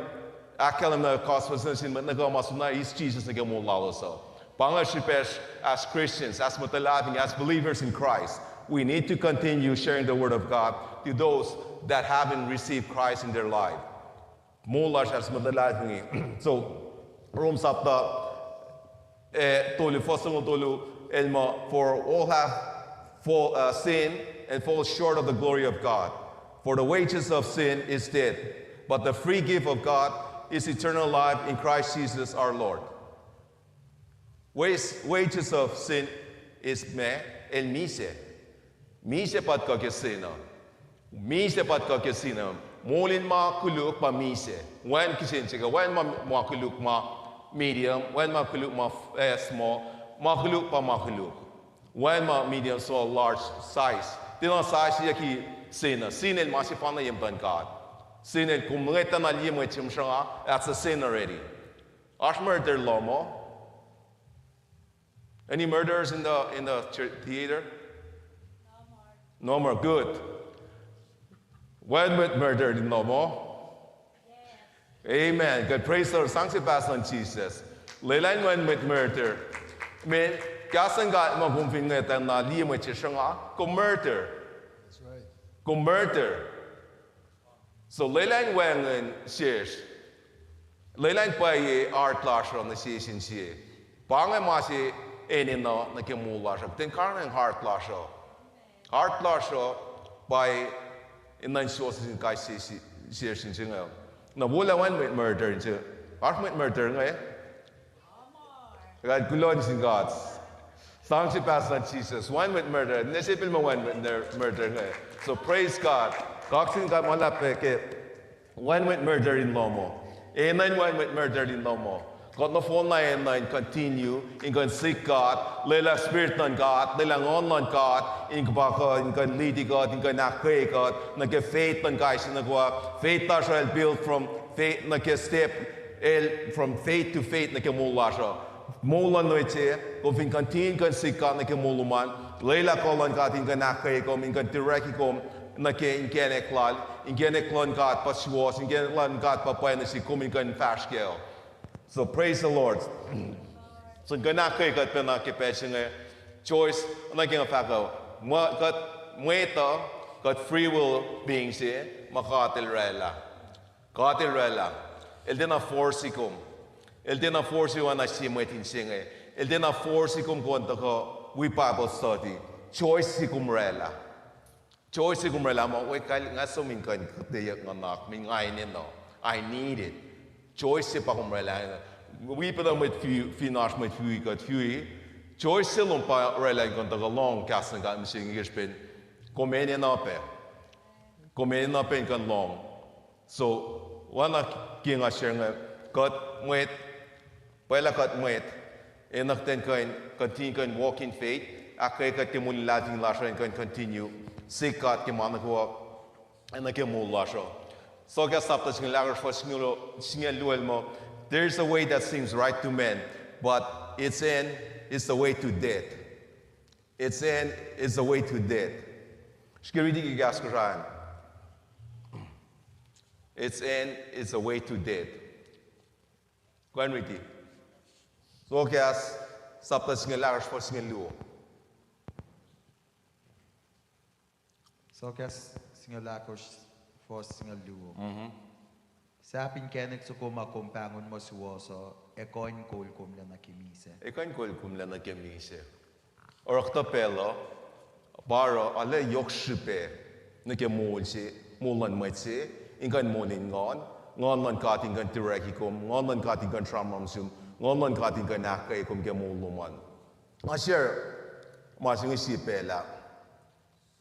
ahkkahlwemye gospel nuh sin mwet nuh kwewa ma soenna eis Jisus nuh ke moul lalos uh. Pa ingacn srihpacsr, as Christians, as mwet luhlahlfongi, as believers in Christ, we need to continue sharing the word of God to those that haven't received Christ in their life. Moul lasr as mwet luhlahlfongi. So, Rom sapta, eh, tolu, fuhs longoul tolu, el muh, for all have fall, uh, sinned and fall short of the glory of God. For the wages of sin is death, but the free gift of God is eternal life in Christ Jesus our Lord. Wage-, wages of sin is ma, el misac. Misac pa kuh ke sin uh. Misac pa kuh ke sin uh. Moul in ma koluk pa misac. Wacngihn kihsen se kuh, wacngihn ma, ma koluk ma medium, wacngihn ma koluk ma, eh, small, ma koluk pa ma koluk. Wacngihn ma medium, small, large, size. Tiacna size se ke sin uh. Sin el ma sefanna ye muhtuhn God. Sin el kom ngwetacna liye mwet se sruhnga, that's a sin already. Oasr murder lohm uh? Any murderers in the, in the church theater? No more. Good. Wacngihn mwet murder in lohm uh? Amen. Good. Praise the Lord. Sang se pahs luhn Jesus. Lwelah in wacngihn mwet murder. Mweyen kahs luhn God muh kom fin ngwetacna liye mwet se sruhnga, kom murder. That's right. Kom murder. So, lwelah in wacngihn sesr. Lwelah in pwacye heart lasr uh nuh sie sin sie. Pa inge ma se enenuh nuh ke moul lasr uh. Kuht in karihngihn heart lasr uh. Heart lasr uh pa in nuh in suwohs nuh sin kais sie, sie, sie sin se inge. Na wolacna wacngihn mwet murder se. Oasr mwet murder inge? Kuht kuloh nuh sin God. Sang se pahs luhn Jisus. Wacngihn mwet murder. Ne se pacl ma wacngihn mwet mur-, murder inge. So praise God. Kaksakihn God ma luhlahp pac ke wacngihn mwet murder in lohm uh. Enenuh in wacngihn mwet murder in lohm uh. Kuht nohfohn na enenuh in continue in kuh in seek God, lwelah Spirit luhn God, lwelah Nguhn luhn God in kuh pa kuh in kuh in lead kuht, in kuh in ahkkweye kuht nuh ke faith luhn kais sie nuh kwewa. Faith lasr uh el build from faith nuh ke step, el from faith to faith nuh ke moul lasr uh. Moul luhn mwet se, kom fin continue kuh in seek God nuh ke moul lom an, lwelah kuh luhn God in kuh in ahkkweye kom, in kuh in direct kom nuh ke inkacnek lal. Inkacnek luhn God pa suwohs, inkacnek luhn God pa pwacye nuh sihk, kom in kuh in fahsr kac. So praise the Lord. So in kuh in ahkkweye kuht pacna ke pacl se inge, choice, nuh ke nga fahk uh, kuht mwet uh, kuht free will being se ma God El oraclah. God El oraclah. El tiacna force kom. El tiacna force oacna sie mwet in se inge. El tiacna force kom kuh in tuhkuh wi Bible study. Choice se kom oraclah. Choice se kom oraclah muh, we, kal nga som in kuh in kuhtweyuck nuhnak, min nga enenuh. I need it. Choice se pa kom oraclah. Wi pacna mwet fin oasr mwet fiu kuht fiu, choice se lom pa oraclah in kuh in tuhkuh lohng kahs luhn God mihsenge ke srihpen kom enenuh pac. Kom enenuh pac in kuh in lohng. So, oacna ke nga share inge, kuht mwet, pwaclah kuht mwet, enenuh kuht in kuh in continue kuh in walk in faith, ahkkweye kuht ke moul in luhlahlfongi lasr uh in kuh in continue seek God ke ma nuh kwewa, ac nuh ke moul lasr uh. Soakas sapta singucul ahkosr fuhs singucul, singucul luo el muh, there is a way that seems right to men, but its end is the way to death. Its end is the way to death. Srihke riti ke kahs Kosrae an. Its end is the way to death. Kuh in riti. Soakas sapta singucul ahkosr fuhs singucul luo. Soakas singucul ahkosr fuhs singucul luo. Sahp inkacnek soko ma kom pahngon muh suwohs uh, ac kuh in kol kom lac nuh ke misac. Ac kuh in kol kom lac nuh ke misac. Oruh kuhtuh pacl uh, pa oruh arlac yohk srihpac nuh ke moul se, moul luhn mwet se, in kuh in moul in nguhn, nguhn luhn God in kuh in direct kom, nguhn luhn God in kuh in sramsram sum, nguhn luhn God in kuh in ahkkweye kom ke moul lom an. Nga share ma se inge sie pacl ah.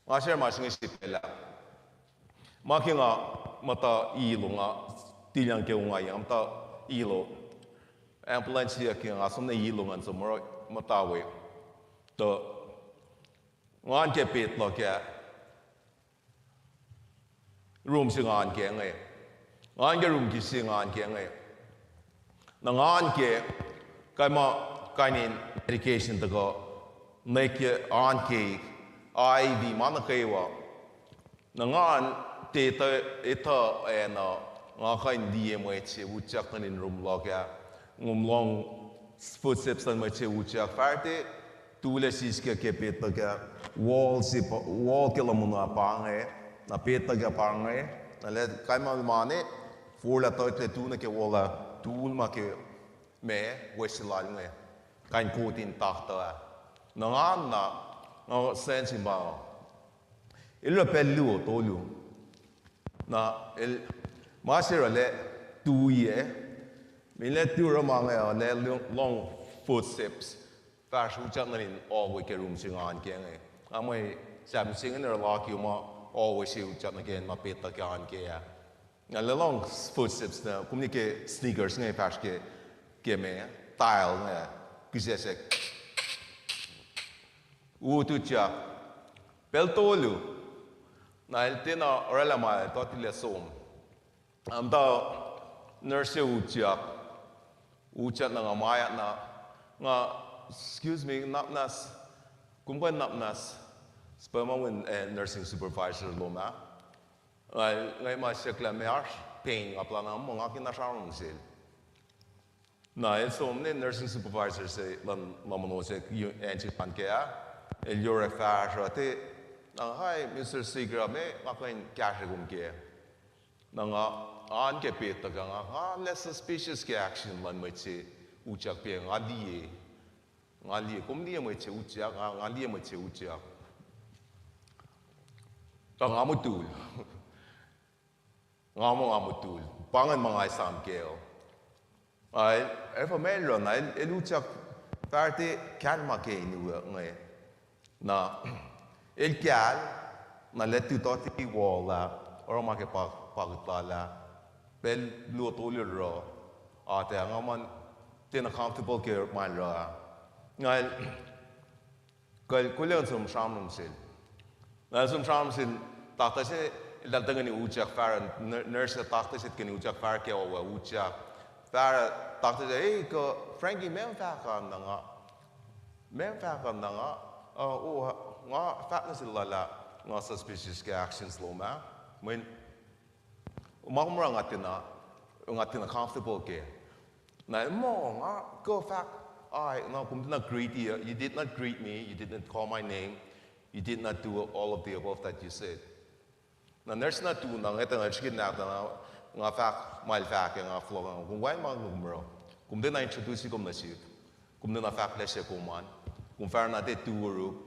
Nga share ma se inge sie pacl ah. Ma ke nga muhta Ilo, nga tilyang ke ongaiyac, nga muhta Ilo. Ambulance siyuck ke nga som nuh Ilo ngan som oruh muhta we. Tuh ngan ke pet luhk ah, room se ngan ke inge. Ngan ke room ke se ngan ke inge. Na ngan ke, kain ma, kain in medication tuhkuh, nwe ke an ke, I V, ma nuh kwewa. Na ngan, tiac etuh, etuh acn uh, nga kuh in liye mwet se utyak nuh in room luhk ah. Nga lohng footsteps luhn mwet se utyak. Fahsr tuh, tulac siskacl ke pet luhk ah. Wall se pa, wall ke luhmun uh pa inge. Na pet luhk ah pa inge. Na lah kain ma ma ne, forlah tuhlac tu nuh ke wall ah, tul ma ke ma, wes lal inge. Kain coat in taktuh ah. Na ngan na, nga sense in pa el oruh pacl luo, tolu. Na el, ma se oruh lah tui ah. Mila tu oruh ma inge uh, lah lohng footsteps. Fahsr utyak nuh in hallway ke room se ngan ke inge. Nga mwe sahp se inge oruh laki ma hallway se utyak nuh ke ma pet luhk ah an ke ah. Nga lah lohng footsteps na, kom ne ke sneakers inge fahsr ke, ke ma, tile inge, kihsac se. Utyak. Pacl tolu. Na el tiacna oraclah ma el tuh tilac som. Nga muhta nurse se utyak. Utyak na nga mayak na. Nga, excuse me, nupnas. Kom kuh in nupnas. Sipwe ma win, eh, nursing supervisor lom ah. Nga, nga ma siyuck lah meac oasr pain, nga plana muh nga kena sramsram sel. Na el som ne nursing supervisor se luhn, luhn lohm ono se, acn se ngan ke ah. El yorek fahsruh te, na, "Hi, Mister Seager, meac nga kuh in kahsre kom kac?" Na nga, an ke pet tuhkuh nga, nga less suspicious ke action luhn mwet se utyak pac nga liye. Nga liye, kom liye mwet se utyak, nga, nga liye mwet se utyak. Tuh nga mutul. Nga muh nga mutul. Pa ingacn ma nga esam kac. Ac, efuh ma el oruh na, el, el utyak fahsr kahl ma ke inge. Na, el kahl, na el tuh toti wall ah, oruh ma ke pa-, pakit lal ah. Pacl luo tolu el oruh, atac nga muh tiacna comfortable ke ma el oruh ah. Na el, kol-, kol in som sramsram sel. Na el som sramsram sel, taktuh se, eltahl tuhkweni utyak fahsr, nur-, nurse, taktuh se tuhkweni utyak fahsr ke oa utyak. Fahsr, taktuh se, "Ei, kuh Frankie, meac fahk an na nga? Meac fahk an na nga?" Uh, oh, nga fahk nuh sel lal ah, nga suspicious ke actions lom ah. Mweyen ma kom oruh nga tiacna, nga tiacna comfortable kac. Na el muh, nga kuh fahk, I, no, kom tiacna greet, you, you did not greet me, you did not call my name, you did not do all of the above that you said. Na nurse na tu na, nga tuh nga srihke na, na nga fahk, ma el fahk, nga fohlohk, nga, kom wacngihn ma kom oruh. Kom tiacna introduce kom nuh sihk. Kom tiacna fahk lah se kom an. Kom fahsr na tiac tu oruk.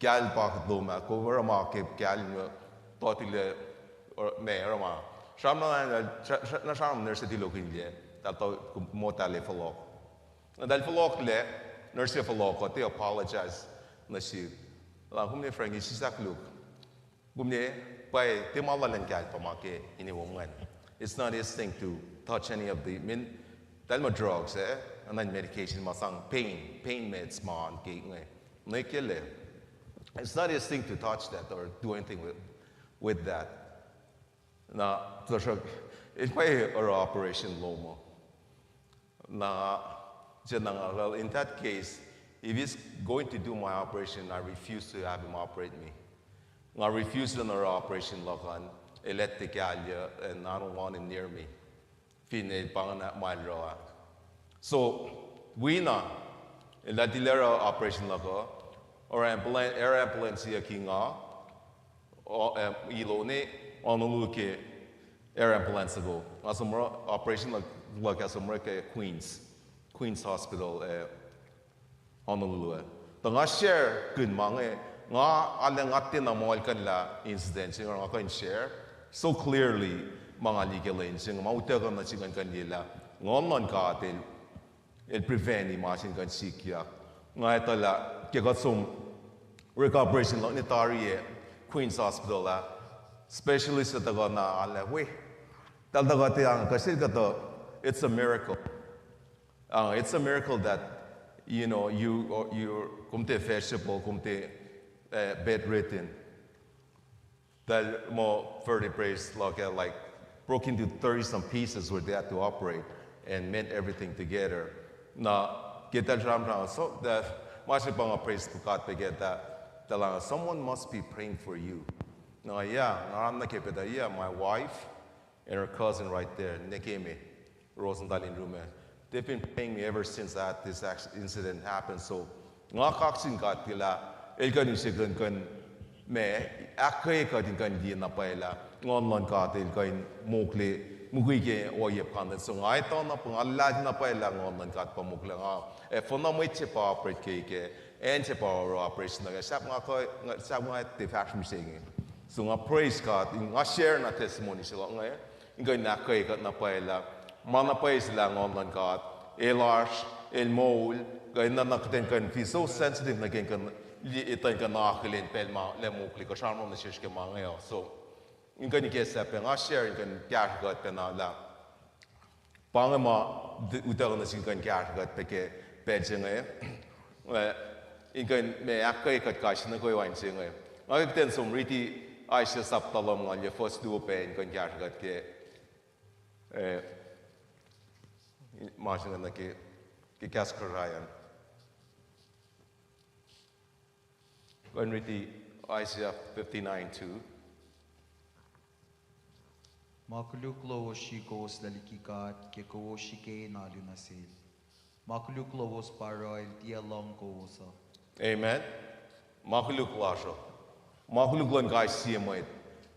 Kahl pakit lom ah, kom oruh ma ke kahl inge, toti lah, or, ma, oruh ma. Sram na, na, sra-, sra-, na sram nurse tilokihnlac, eltahl to-, kom muh eltahl ac fohlohk. Na eltahl fohlohklac, nurse fohlohk uh, tiac apologize nuh sihk. Lah kom ne Frankie, sislah koluk. Kom ne, pwacye, tiac ma lal in kahl pa ma ke ine wo ingacn. It's not his thing to touch any of the, I mean, eltahl muh drugs, eh? And then medication ma sang pain, pain meds ma an ke inge. Ne ke lah, it's not his thing to touch that or do anything with, with that. Na, tuhsruhk, el pwacye oruh operation lom uh. Na, se na nga, well, in that case, if he's going to do my operation, I refuse to have him operate me. Nga refuse in oruh operation luhk an, el etuh kahlye, and I don't want him near me. Finne pa ingacn ma el oruh ah. So, wi na, el tilac oruh operation luhk uh, oruh ambulance, air ambulance uh ke nga, o, eh, Ilo ne, Honolulu ke air ambulance uh. Nga som oruh operation luhk, luhk ah som oruh ke Queens, Queens Hospital, eh, Honolulu ah. Tuh nga share kihn ma inge, nga arlac nga tiacna muhlkuhnlah incident se inge, nga kuh in share so clearly ma nga liye ke lwen se inge, ma utuckuh nuh sihk ngan kuh in liye lah Nguhn luhn God el, el prevent-i ma se inge kuh in sikyak. Nga etuh lah ke kuht som recovery se luhk ne tari ah Queens Hospital ah, specialist se tuhkuh na arlac we, eltahl tuhkuh tiac, kuh sel kuhtuh, it's a miracle. Uh, it's a miracle that, you know, you, you, kom tiac vegetable, kom tiac, uh, bedridden. Eltahl muh vertebrae luhk ah, like, broke into thirty some pieces where they had to operate and mend everything together. Na, ke eltahl sramsram, so, the, ma se pa nga praise God pac ke eltahl, eltahl, someone must be praying for you. Na, yeah, nga oruh na ke pacl ah, yeah, my wife, and her cousin right there, nwe ke me, Rosenthal in room ah. They've been praying me ever since that this acc-, incident happened. So, nga kaksin God ke lah, el kuh in use kuh in, kuh in ma, ahkkweye kuht in kuh in liye na pwacye lah, Nguhn luhn God el kuh in mokle, mukwikwi ke ohiyac content. So, nga etuh na pa, nga luhlahlfongi na pwacye lah Nguhn luhn God pa mokle nga, ac finne mwet se pa operate ke, ke, acn se pa oruh operation luhk ah, sahp nga kuh, nga, sahp nga tiac fahsr mihsenge. So nga praise God, in nga share na testimony se luhk inge, in kuh in ahkkweye kuht na pwacye lah, ma na pwacye se lah Nguhn luhn God, el oasr, el moul, kuh in na, na kuht in kuh in feel so sensitive nuh ke in kuh in, etuh in kuh in akihlen pacl ma, lah mokle, kuh sramsram nuh sesr ke ma inge uh. So, in kuh in ikacslah pac, nga share in kuh in kahsruh kuht pac na lah. Pa inge ma, utuckuh nuh sin kuh in kahsruh kuht pac ke pacl se inge. Eh, in kuh in ma ahkkweye kuht kais sie nuh kwewa in se inge. Nga ke kuht in som riti Isaiah sapta lumngaul, fuhs luo pac in kuh in kahsruh kuht ke, eh, ma se inge nuh ke, ke kahs Kosrae an. Kuh in riti Isaiah fifty-nine two. Ma koluk lowos srihk kowoslac liki God, ke kowos srihke in alu nuh sel. Ma koluk lowos pa oruh el tiac lohng kowos uh. Amen. Ma koluk lasr uh. Ma koluk luhn kais sie mwet.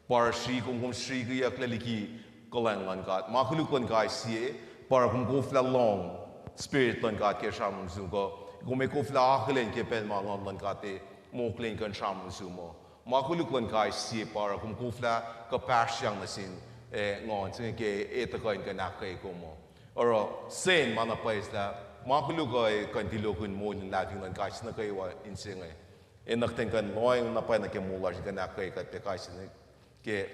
Pa oruh srihk, kom, kom srihkeyucklac liki kuhlwacng luhn God. Ma koluk luhn kais sie, pa oruh kom koflah lohng Spirit luhn God ke sramsram sum kuh Kom ac koflah akihlen ke pacl ma Nguhn luhn God ac mokle in kuh in sramsram sum uh. Ma koluk luhn kais sie pa oruh kom koflah kuhpahsryang nuh sin, eh, Nguhn se inge ke etuh kuh in kuh in ahkkweye kom uh. Oruh sen ma na pwacye lah ma koluk uh ac kuh in tulokihn moul in luhlahlfongi luhn kais sie nuh kwewa in se inge. Ac na kuht in kuh in lohacng na pwacye nuh ke moul lasr in kuh in ahkkweye kuht pac kais sie nuh ke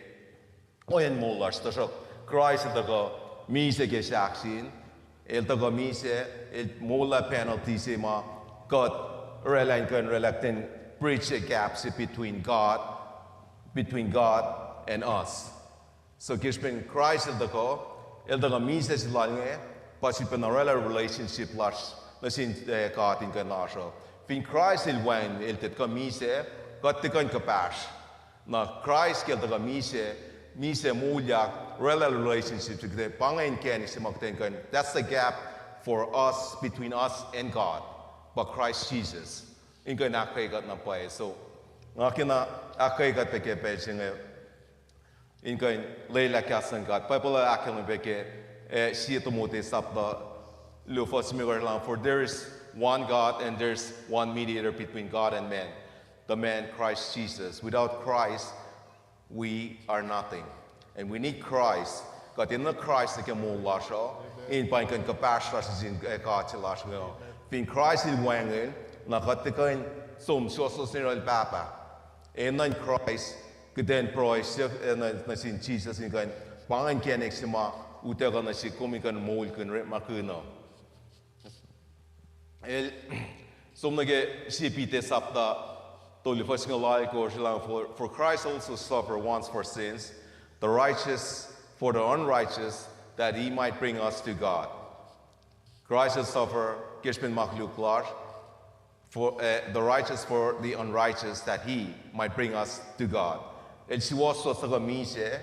ohiyacn moul lasr, tuhsruhk Kraist el tuhkuh misac ke sahk sin, el tuhkuh misac, el moullah penalty se ma kuht oraclah in kuh in oraclah kuht in bridge a gap se between God, between God and us. So ke srihpen Kraist el tuhkuh, el tuhkuh misac se lal inge, pa srihpen oraclah relationship lasr nuh sin, eh, God in kuh in oasr uh. Fin Kraist el wacngihn, el tiac tuhkuh misac, kuht tiac kuh in kuhpahsr. Na Kraist ke el tuhkuh misac, misac moulyak, oraclah relationship se kuht, pa inge inkacnek se ma kuht in kuh in, that's the gap for us, between us and God, pa Christ Jesus. In kuh in ahkkweye kuht na pwacye. So, nga kena ahkkweye kuht pac ke pacl se inge in kuh in lwelah kahs luhn God. Bible uh ahkkahlwemye pac ke, eh, Sie Timothy sapta luo fuhs limekohsr, For there is one God and there's one mediator between God and man, the man Christ Jesus. Without Christ, we are nothing. And we need Christ. Kuht enenuh Kraist nuh ke moul lasr uh, in pa in kuh in kuhpahsr lasr nuh sin, eh, God se lasr inge uh. Fin Kraist el wacngihn, na kuht tiac kuh in som suwohswohs nuh yohrohl Pahpah. Enenuh in Kraist, kuht in pruhe, eh, nuh, nuh sin Jesus in kuh in, pa inge inkacnek se ma utuckuh nuh sihk kom in kuh in moulkihn orekmakihn uh. El som nuh ke Sie Peter sapta tolu fuhs singucul alkosr, el, for, for Christ also suffered once for sins, the righteous for the unrighteous, that he might bring us to God. Kraist el suffer ke srihpen ma koluk lasr, for, eh, the righteous for the unrighteous, that he might bring us to God. El suwohswohs tuhkuh misac,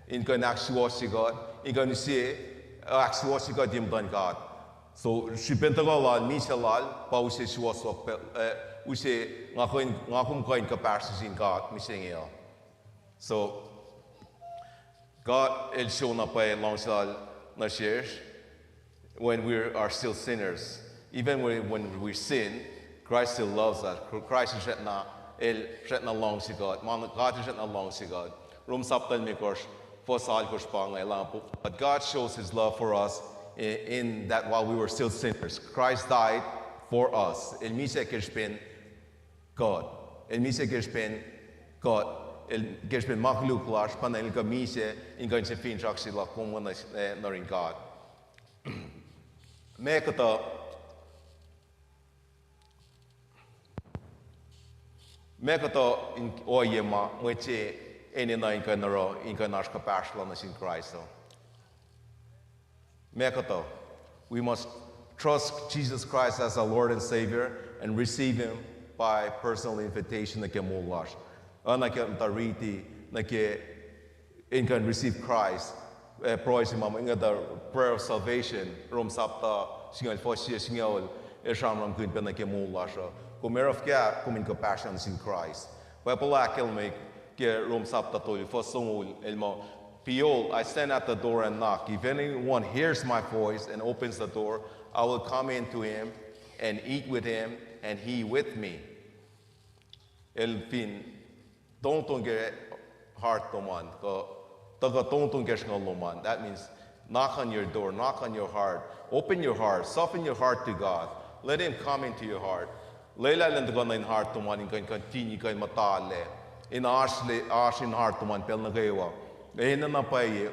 in kuh in ahksuwohsye kuht, in kuh in use, eh, ahksuwohsye kuht ye muhtuhn God. So srihpen tuhkuh lal, misac lal, pa use suwohswohs, eh, use nga kuh in, nga kom kuh in kuhpahsr nuh sin God mihsenge uh. So God el show na pwacye luhngse lal nuh sesr when we are still sinners. Even when, when we sin, Christ still loves us. Christ el srackna, el srackna luhngse kuht. Ma God el srackna luhngse kuht. Rom sapta limekohsr fuhs alkosr pa inge, but God shows his love for us in, in that while we were still sinners, Christ died for us. El misac ke srihpen kuht. El misac ke srihpen kuht. El ke srihpen ma koluk lasr, pa na el kuh misac in kuh in sifil finsrak se luhk kom nuh, eh, nuh yurin God. Meac kuhtuh, meac kuhtuh in ohiyac ma mwet se enenuh in kuh in oruh in kuh in oasr kuhpahsr lal nuh sin Kraist uh? Meac kuhtuh? We must trust Jesus Christ as our Lord and Savior and receive him by personal invitation nuh ke moul lasr. Oacna ke muhta riti nuh ke in kuh in receive Christ, eh, pruhe se ma inge tuh prayer of salvation, Rom sapta singucul fuhs sie singucul, el sramsramkihn pac nuh ke moul lasr uh. Kom ac oruh fuhkah, kom in kuhpahsr nuh sin Kraist. Bible ahkkahlwemye ke Rom sapta tolu fuhs longoul, el muh, Behold, I stand at the door and knock. If anyone hears my voice and opens the door, I will come in to him and eat with him and he with me. El fin tongtong ke heart lom an, kuh tuhkuh tongtong ke sruhnguhl lom an. That means knock on your door, knock on your heart. Open your heart, soften your heart to God. Let him come into your heart. Lwelah elan tuhkuh nuh in heart lom an in kuh in continue kuh in muhta lac. In oasr le, oasr in heart lom an pacl nuh kwewa. Enenuh na pwacye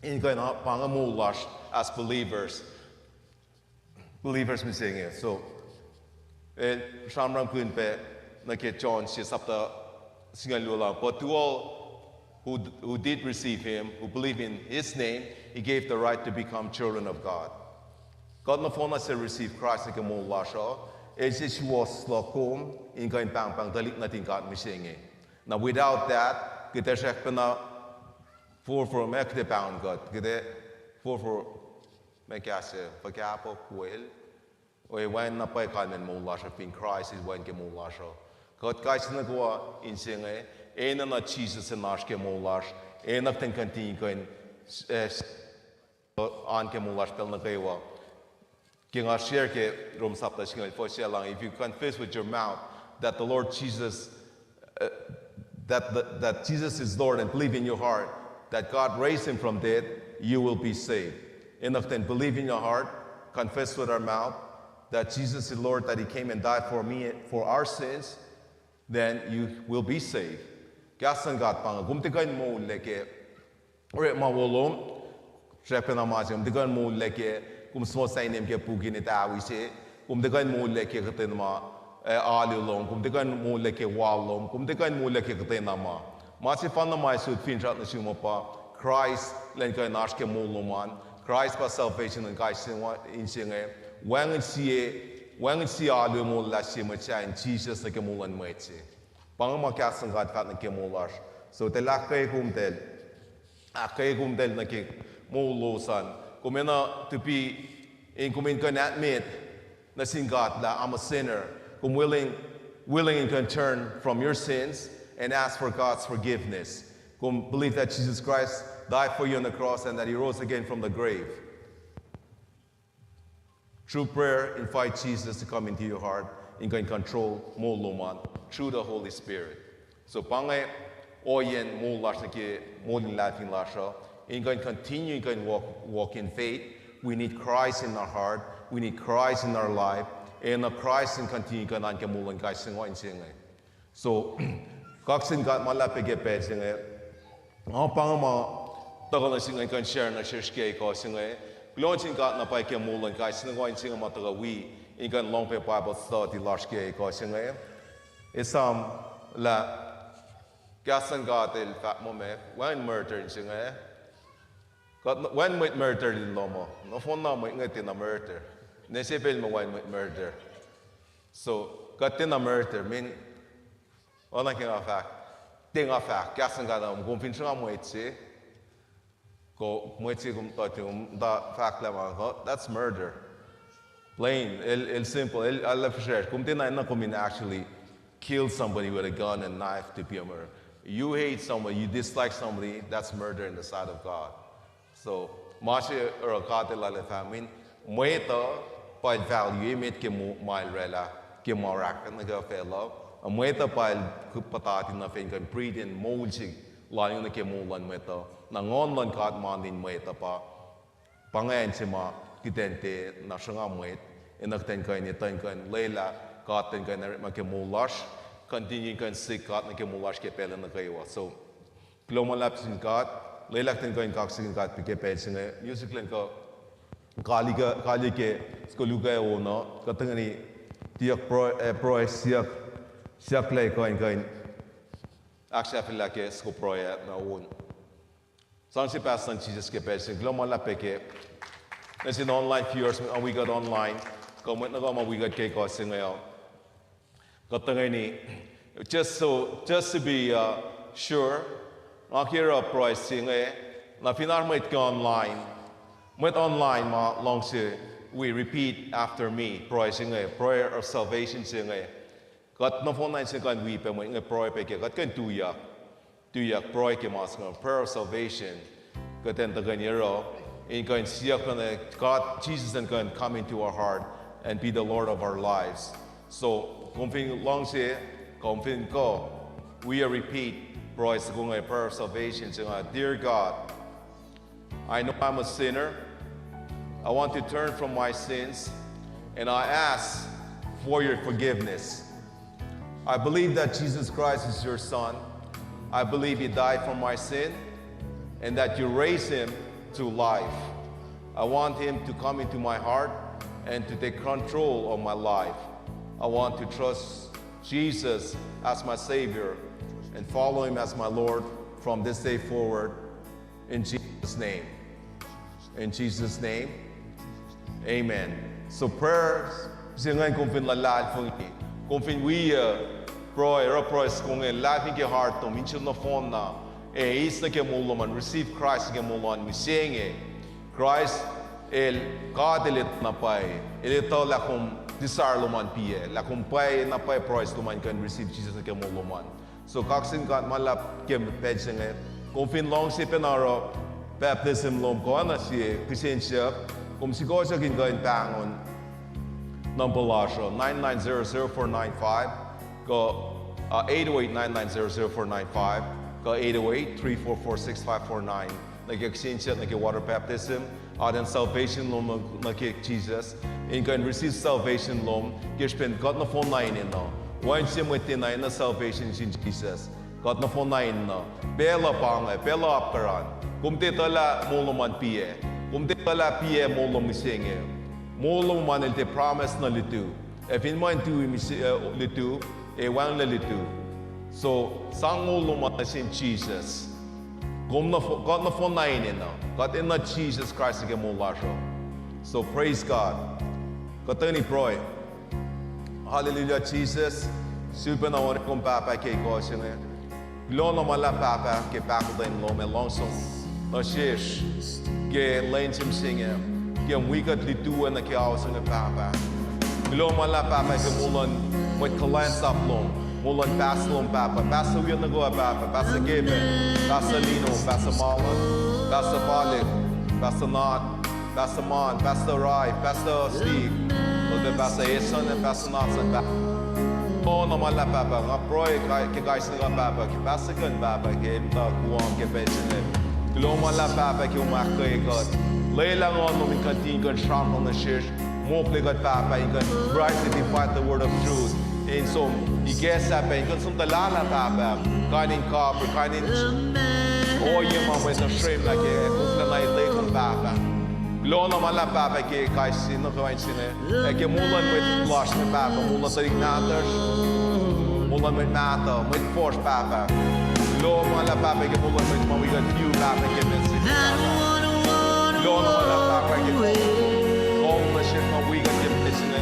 in kuh in pa inge moul lasr as believers. Believers mihsenge. So, el sramsramkihn pac nuh ke John sie sapta singucul luo, But to all who, who did receive him, who believe in his name, he gave the right to become children of God. Kuht nohfohn na suc receive Christ nuh ke moul lasr uh, el se suwohs luhk kom in kuh in pahngpahng tuhlihk nuhtin God mihsenge. Na without that, kuht ac srackpacna forfor, meac kuht ac pahngon kuht, kuht ac forfor, meac kahs se, fuhkah, puk, wel, oacna pwacye kalmacn moul lasr uh fin Kraist el wacngihn ke moul lasr uh. Kuht kais sie nuh kwewa insinge, enenuh Jisus in oasr ke moul lasr, enenuh kuht in continue kuh in, eh, oan ke moul lasr pacl nuh kwewa. Ke nga share ke Rom sapta singucul fuhs se, lah if you confess with your mouth that the Lord Jesus, uh, that, the, that Jesus is Lord and believe in your heart that God raised him from dead, you will be saved. Enough then believe in your heart, confess with our mouth that Jesus is Lord, that he came and died for me, for our sins, then you will be saved. Kahs luhn God pa inge, kom tiac kuh in moul ke orekma wo lom, srackpacna ma se, kom tiac kuh in moul ke, kom suhmuhslah inem ke puk in etawi se, kom tiac kuh in moul ke kuhtwena ma, eh, alu lom, kom tiac kuh in moul ke wal lom, kom tiac kuh in moul ke kuhtwena ma. Ma sefanna ma ac sot finsrak nuh sum uh pa Kraist elan kuh in oasr ke moul lom an. Kraist pa salvation in kais sie, in se inge. Wacngihn sie, wacngihn sie alu molwelah sie mwet sahyac in Jesus nuh ke moul luhn mwet se. Pa inge ma kahs luhn God fahk nuh ke moul lasr. So, tiac ahkkweye komtahl, ahkkweye komtahl nuh ke moul lowos an. Kom enenuh to be in, kom in kuh in admit nuh sin God lah I'm a sinner. Kom willing, willing in kuh in turn from your sins and ask for God's forgiveness. Kom believe that Jesus Christ died for you on the cross and that he rose again from the grave. Through prayer, invite Jesus to come into your heart, in kuh in control moul lom an through the Holy Spirit. So pa inge ohiyacn moul lasr nuh ke moul in luhlahlfongi lasr uh, in kuh in continue, in kuh in walk, walk in faith. We need Christ in our heart. We need Christ in our life. Enenuh Christ in continue kuh in oan ke moul luhn kais sie ingacn se inge. So, kaksakihn God ma luhlahp pac ke pacl se inge. Nga pa inge ma tuhkuh nuh sin kuh in share nuh sesr ke ekuh se inge. Kuloh nuh sin God na pwacye ke moul luhn kais sie ingacn se inge ma tuhkuh wi in kuh in lohng pac Bible study lasr ke ekuh se inge. Esam lah kahs luhn God el fahk muh ma wacngihn murder se inge. Kuht wacngihn mwet murder lun lohm uh. Nohfohn na mwet inge tiacna murder. Ne se pacl ma wacngihn mwet murder. So, kuht tiacna murder, mean, oacna ke nga fahk, tiac nga fahk, kahs luhn God uh, kom fin sruhnga mwet se, kuh mwet se kom tuh, kom tuh fahk lah ma, kuh, that's murder. Plain, el, el simple, el, el fihsracsr. Kom tiacna, na kom in actually kill somebody with a gun and knife to be a murderer. You hate somebody, you dislike somebody, that's murder in the sight of God. So, ma se oruh God El lal fahk, mean, mwet uh pa el value emet ke mo-, ma el oraclah, ke ma oraclah nuh ke facluh. Mwet uh pa el puhtati na fin kuh in breathe in moul se lal nuh ke moul luhn mwet uh. Na Nguhn luhn God ma nuh in mwet uh pa, pa ingacn se ma kuht in tiac na sruhnga mwet, enenuh kuht in kuh in etuh in kuh in lwelah God in kuh in orekma ke moul lasr, continue in kuh in seek God nuh ke moul lasr ke pacl nuh kwewa. So, kuloh ma luhlahp sin God, lwelah kuht in kuh in kaksakihn God ke pacl se inge, music lun kuh, kaliye ke, kaliye ke soko luhk ac on uh, kuht tuhkweni tiac pruhe, eh, pruhe siyuck, siyuck lah kuh in kuh in ahksahfyelah ke soko pruhe na on. Sang se pahs luhn Jisus ke pacl se inge, kuloh ma luhlahp pac ke nuh sin online viewers, ma wi kuht online, kuh mwet nuh kwewa ma wi kuht ke ekuh se inge uh. Kuht tuhkweni, just so, just to be, uh, sure, nga ke oruh pruhe se inge, na fin oasr mwet ke online, mwet online ma luhngse wi repeat after me, pruhe se inge, prayer of salvation se inge. Kuht nohfohn na in se kuh in wi pac mwet inge pruhe pac ke, kuht kuh in tuyak. Tuyak pruhe ke ma se inge, prayer of salvation. Kuht in tuhkweni oruh, in kuh in siyuck lah God, Jesus in kuh in come into our heart and be the Lord of our lives. So, kom fin luhngse, kom fin kuh, wi repeat pruhe se inge, prayer of salvation se inge, Dear God, I know I'm a sinner. I want to turn from my sins, and I ask for your forgiveness. I believe that Jesus Christ is your Son. I believe he died for my sin and that you raised him to life. I want him to come into my heart and to take control of my life. I want to trust Jesus as my Savior and follow him as my Lord from this day forward. In Jesus' name. In Jesus' name. Amen. So prayer se inge kom fin luhlahlfongi, kom fin wi pruhe, oruh pruhe se inge, luhlahlfongi ke heart lom, in sum nohfohn na, ac eis nuh ke moul lom an, receive Christ nuh ke moul lom an, mihsenge Christ el, God el etuh na pwacye, el etuh lah kom desire lom an piac, lah kom pwacye na pwacye pruhe se lom an kuh in receive Jesus nuh ke moul lom an. So, kaksakihn God ma luhlahp ke pacl se inge. Kom fin luhngse pacna oruh baptism lom kuh oacna sie kihsen siyuck, kom sikohsohk in kuh in pahngon number lasr uh, nine nine zero zero four nine five, kuh, uh, eight oh eight, nine nine zero zero four nine five, kuh eight oh eight, three four four, six five four nine. Nuh ke kihsen siyuck nuh ke water baptism, aten salvation lom nuh ke Jesus, in kuh in receive salvation lom ke srihpen kuht nohfohn na enenuh. Wacngihn sie mwet tiac enenuh salvation sin Jesus. Kuht nohfohn na enenuh. Pacl uh pa inge, pacl uh apkuhran. Kom tiac etuh lah moul lom an piac. Kom tiac etuh lah piac moul lom mihsenge. Moul lom an el tiac promise nuh lutu. Ac fin ma in tui mihs-, uh, lutu, ac wacngihnlac lutu. So, sang moul lom an nuh sin Jesus. Kom nohfo-, kuht nohfohn na enenuh. Kuht enenuh Jesus Christ nuh ke moul lasr uh. So, praise God. Kuht tuhkweni pruhe. Hallelujah, Jesus. Sulpacna oan kom Pahpah ke ekuh se inge. Kuloh na ma luhlahp Pahpah ke pahkotwen lom ac luhngse lom nuh sesr ke lwen se mihsenge, ke kom wi kuht lutu nuh ke ao se inge Pahpah. Kuloh ma luhlahp Pahpah ke moul luhn mwet kuhlwacnsap lom, moul luhn pastor lom Pahpah, pastor wiyac nuh kwewa Pahpah, pastor Kevin, pastor Lino, pastor Marlon, pastor Palik, pastor Nat, pastor Mon, pastor Rai, pastor Steve, pastor Eson, pastor Nathan Pahpah. Kuloh na ma luhlahp Pahpah, nga pruhe ke kais sie Pahpah, ke pastor kuh in Pahpah, ke muhta Guam ke pacl se inge. Kuloh ma luhlahp Pahpah ke kom ahkkweye kuht. Lwelah nguhn lom in continue kuh in sramsram nuh sesr, mokle kuht Pahpah, in kuh in rightly divide the word of truth. In som ikacslah pac, in kuh in som tuhlahlah Pahpah, kain in kapihr, kain in ohiyac ma mwet uh srwemlah ke, mokle na etuh kom Pahpah. Kuloh na ma luhlahp Pahpah ke kais sie nuh kwewa insinne, ac ke moul luhn mwet lasr inge Pahpah, moul luhn tuhlihk nahtuhsr, moul luhn mwet mahtuh, mwet fuhsr Pahpah. Kuloh ma luhlahp Pahpah ke moul luhn mwet ma wi kuht fiu Pahpah ke pacl se inge Pahpah. Kuloh na ma luhlahp Pahpah ke kom nuh sesr ma wi kuht ke pacl se inge.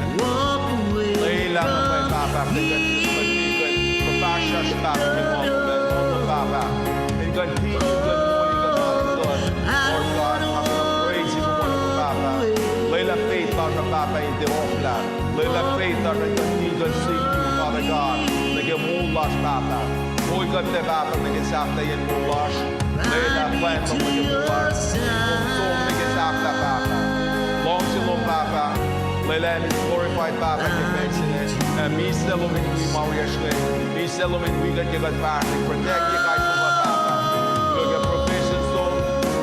Lwelah na pwacye Pahpah, kuht kuh in, kuht kuh in fuhfahsryucsr Pahpah ke ma Pahpah, in kuh in continue, in kuh in moul, in kuh in alu kuht, Lord God, ma kuht praise you, kuh ma Pahpah. Lwelah faith lasr uh Pahpah in tiac ohflah. Lwelah faith lasr uh in kuh in continue to seek you, Father God, nuh ke moul lasr Pahpah. Moul kuht pac Pahpah nuh ke sahflahiyacn moul lasr. Lwelah plwacn lom nuh ke moul lasr. Kom som nuh ke sahflah Pahpah. Luhngse lom Pahpah, lwelah in glorified Pahpah ke pacl se inge. Ac misac lom in wi ma wiyacsr inge. Misac lom in wi kuht ke kuht fahsr. Protect ke kais sie Pahpah. Kuloh ke provisions lom.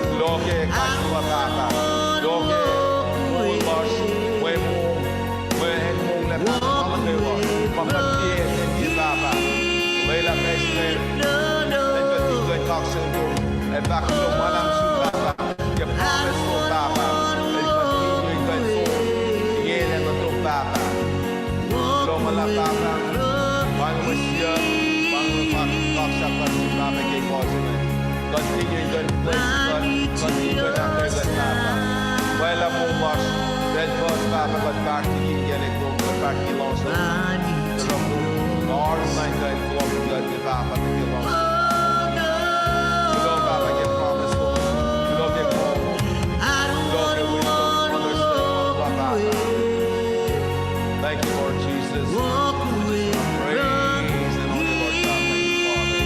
Kuloh ke kais sie Pahpah. Kuloh ke moul lasr, mwe mong, mwe acn monglac Pahpah, ma nuh kwewa ma kuht tiac, tiac Pahpah. Lwelah pacl se inge, in kuht in kuh in kaksakihn kom ac fahk kuloh ma luhlahp sum Pahpah. Ke promise lom Pahpah, in kuht in kuh in som ingena nuh tom Pahpah. Kuloh ma luhlahp Pahpah, pa inge mwe siyuck, pa inge mwe kaksak lasr Pahpah ke ekuh se inge. Continue in kuh in bless kuht, continue in kuh in ahkkweye kuht Pahpah. Lwelah moul lasr, pacl puhs Pahpah kuht fahsr liki inkacnek lom, kuht fahsr liki luhngse lom. Kuloh na in kuh in fohlohk kuht ke Pahpah ke luhngse lom. Kuloh Pahpah ke promise lom. Kuloh ke moul. Kuloh ke wisdom, understanding lom Pahpah. Thank you, Lord Jesus. Praise and honor, Lord God. Thank you, Father.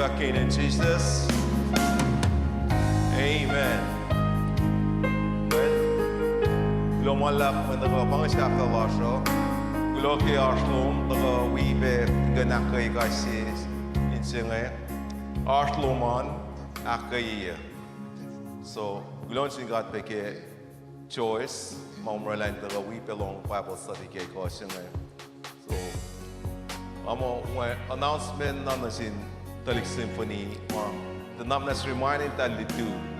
Ke inen Jisus. Amen. Well, kuloh ma luhlahp mwe nuh kwewa pa inge sahflah lasr uh. Kuloh ke oasr lom tuhkuh wi pac in kuh in ahkkweye kais sie inse inge. Oasr lom an ahkkweye. So, kuloh nuh sin God pac ke Joyce, ma oraclah in tuhkuh wi pac lohng Bible study ke kuh se inge. So, nga muh mwe announcement na nuh sin tuhlihk symphony, ma, tuh na muhnahs remind eltahl lutu.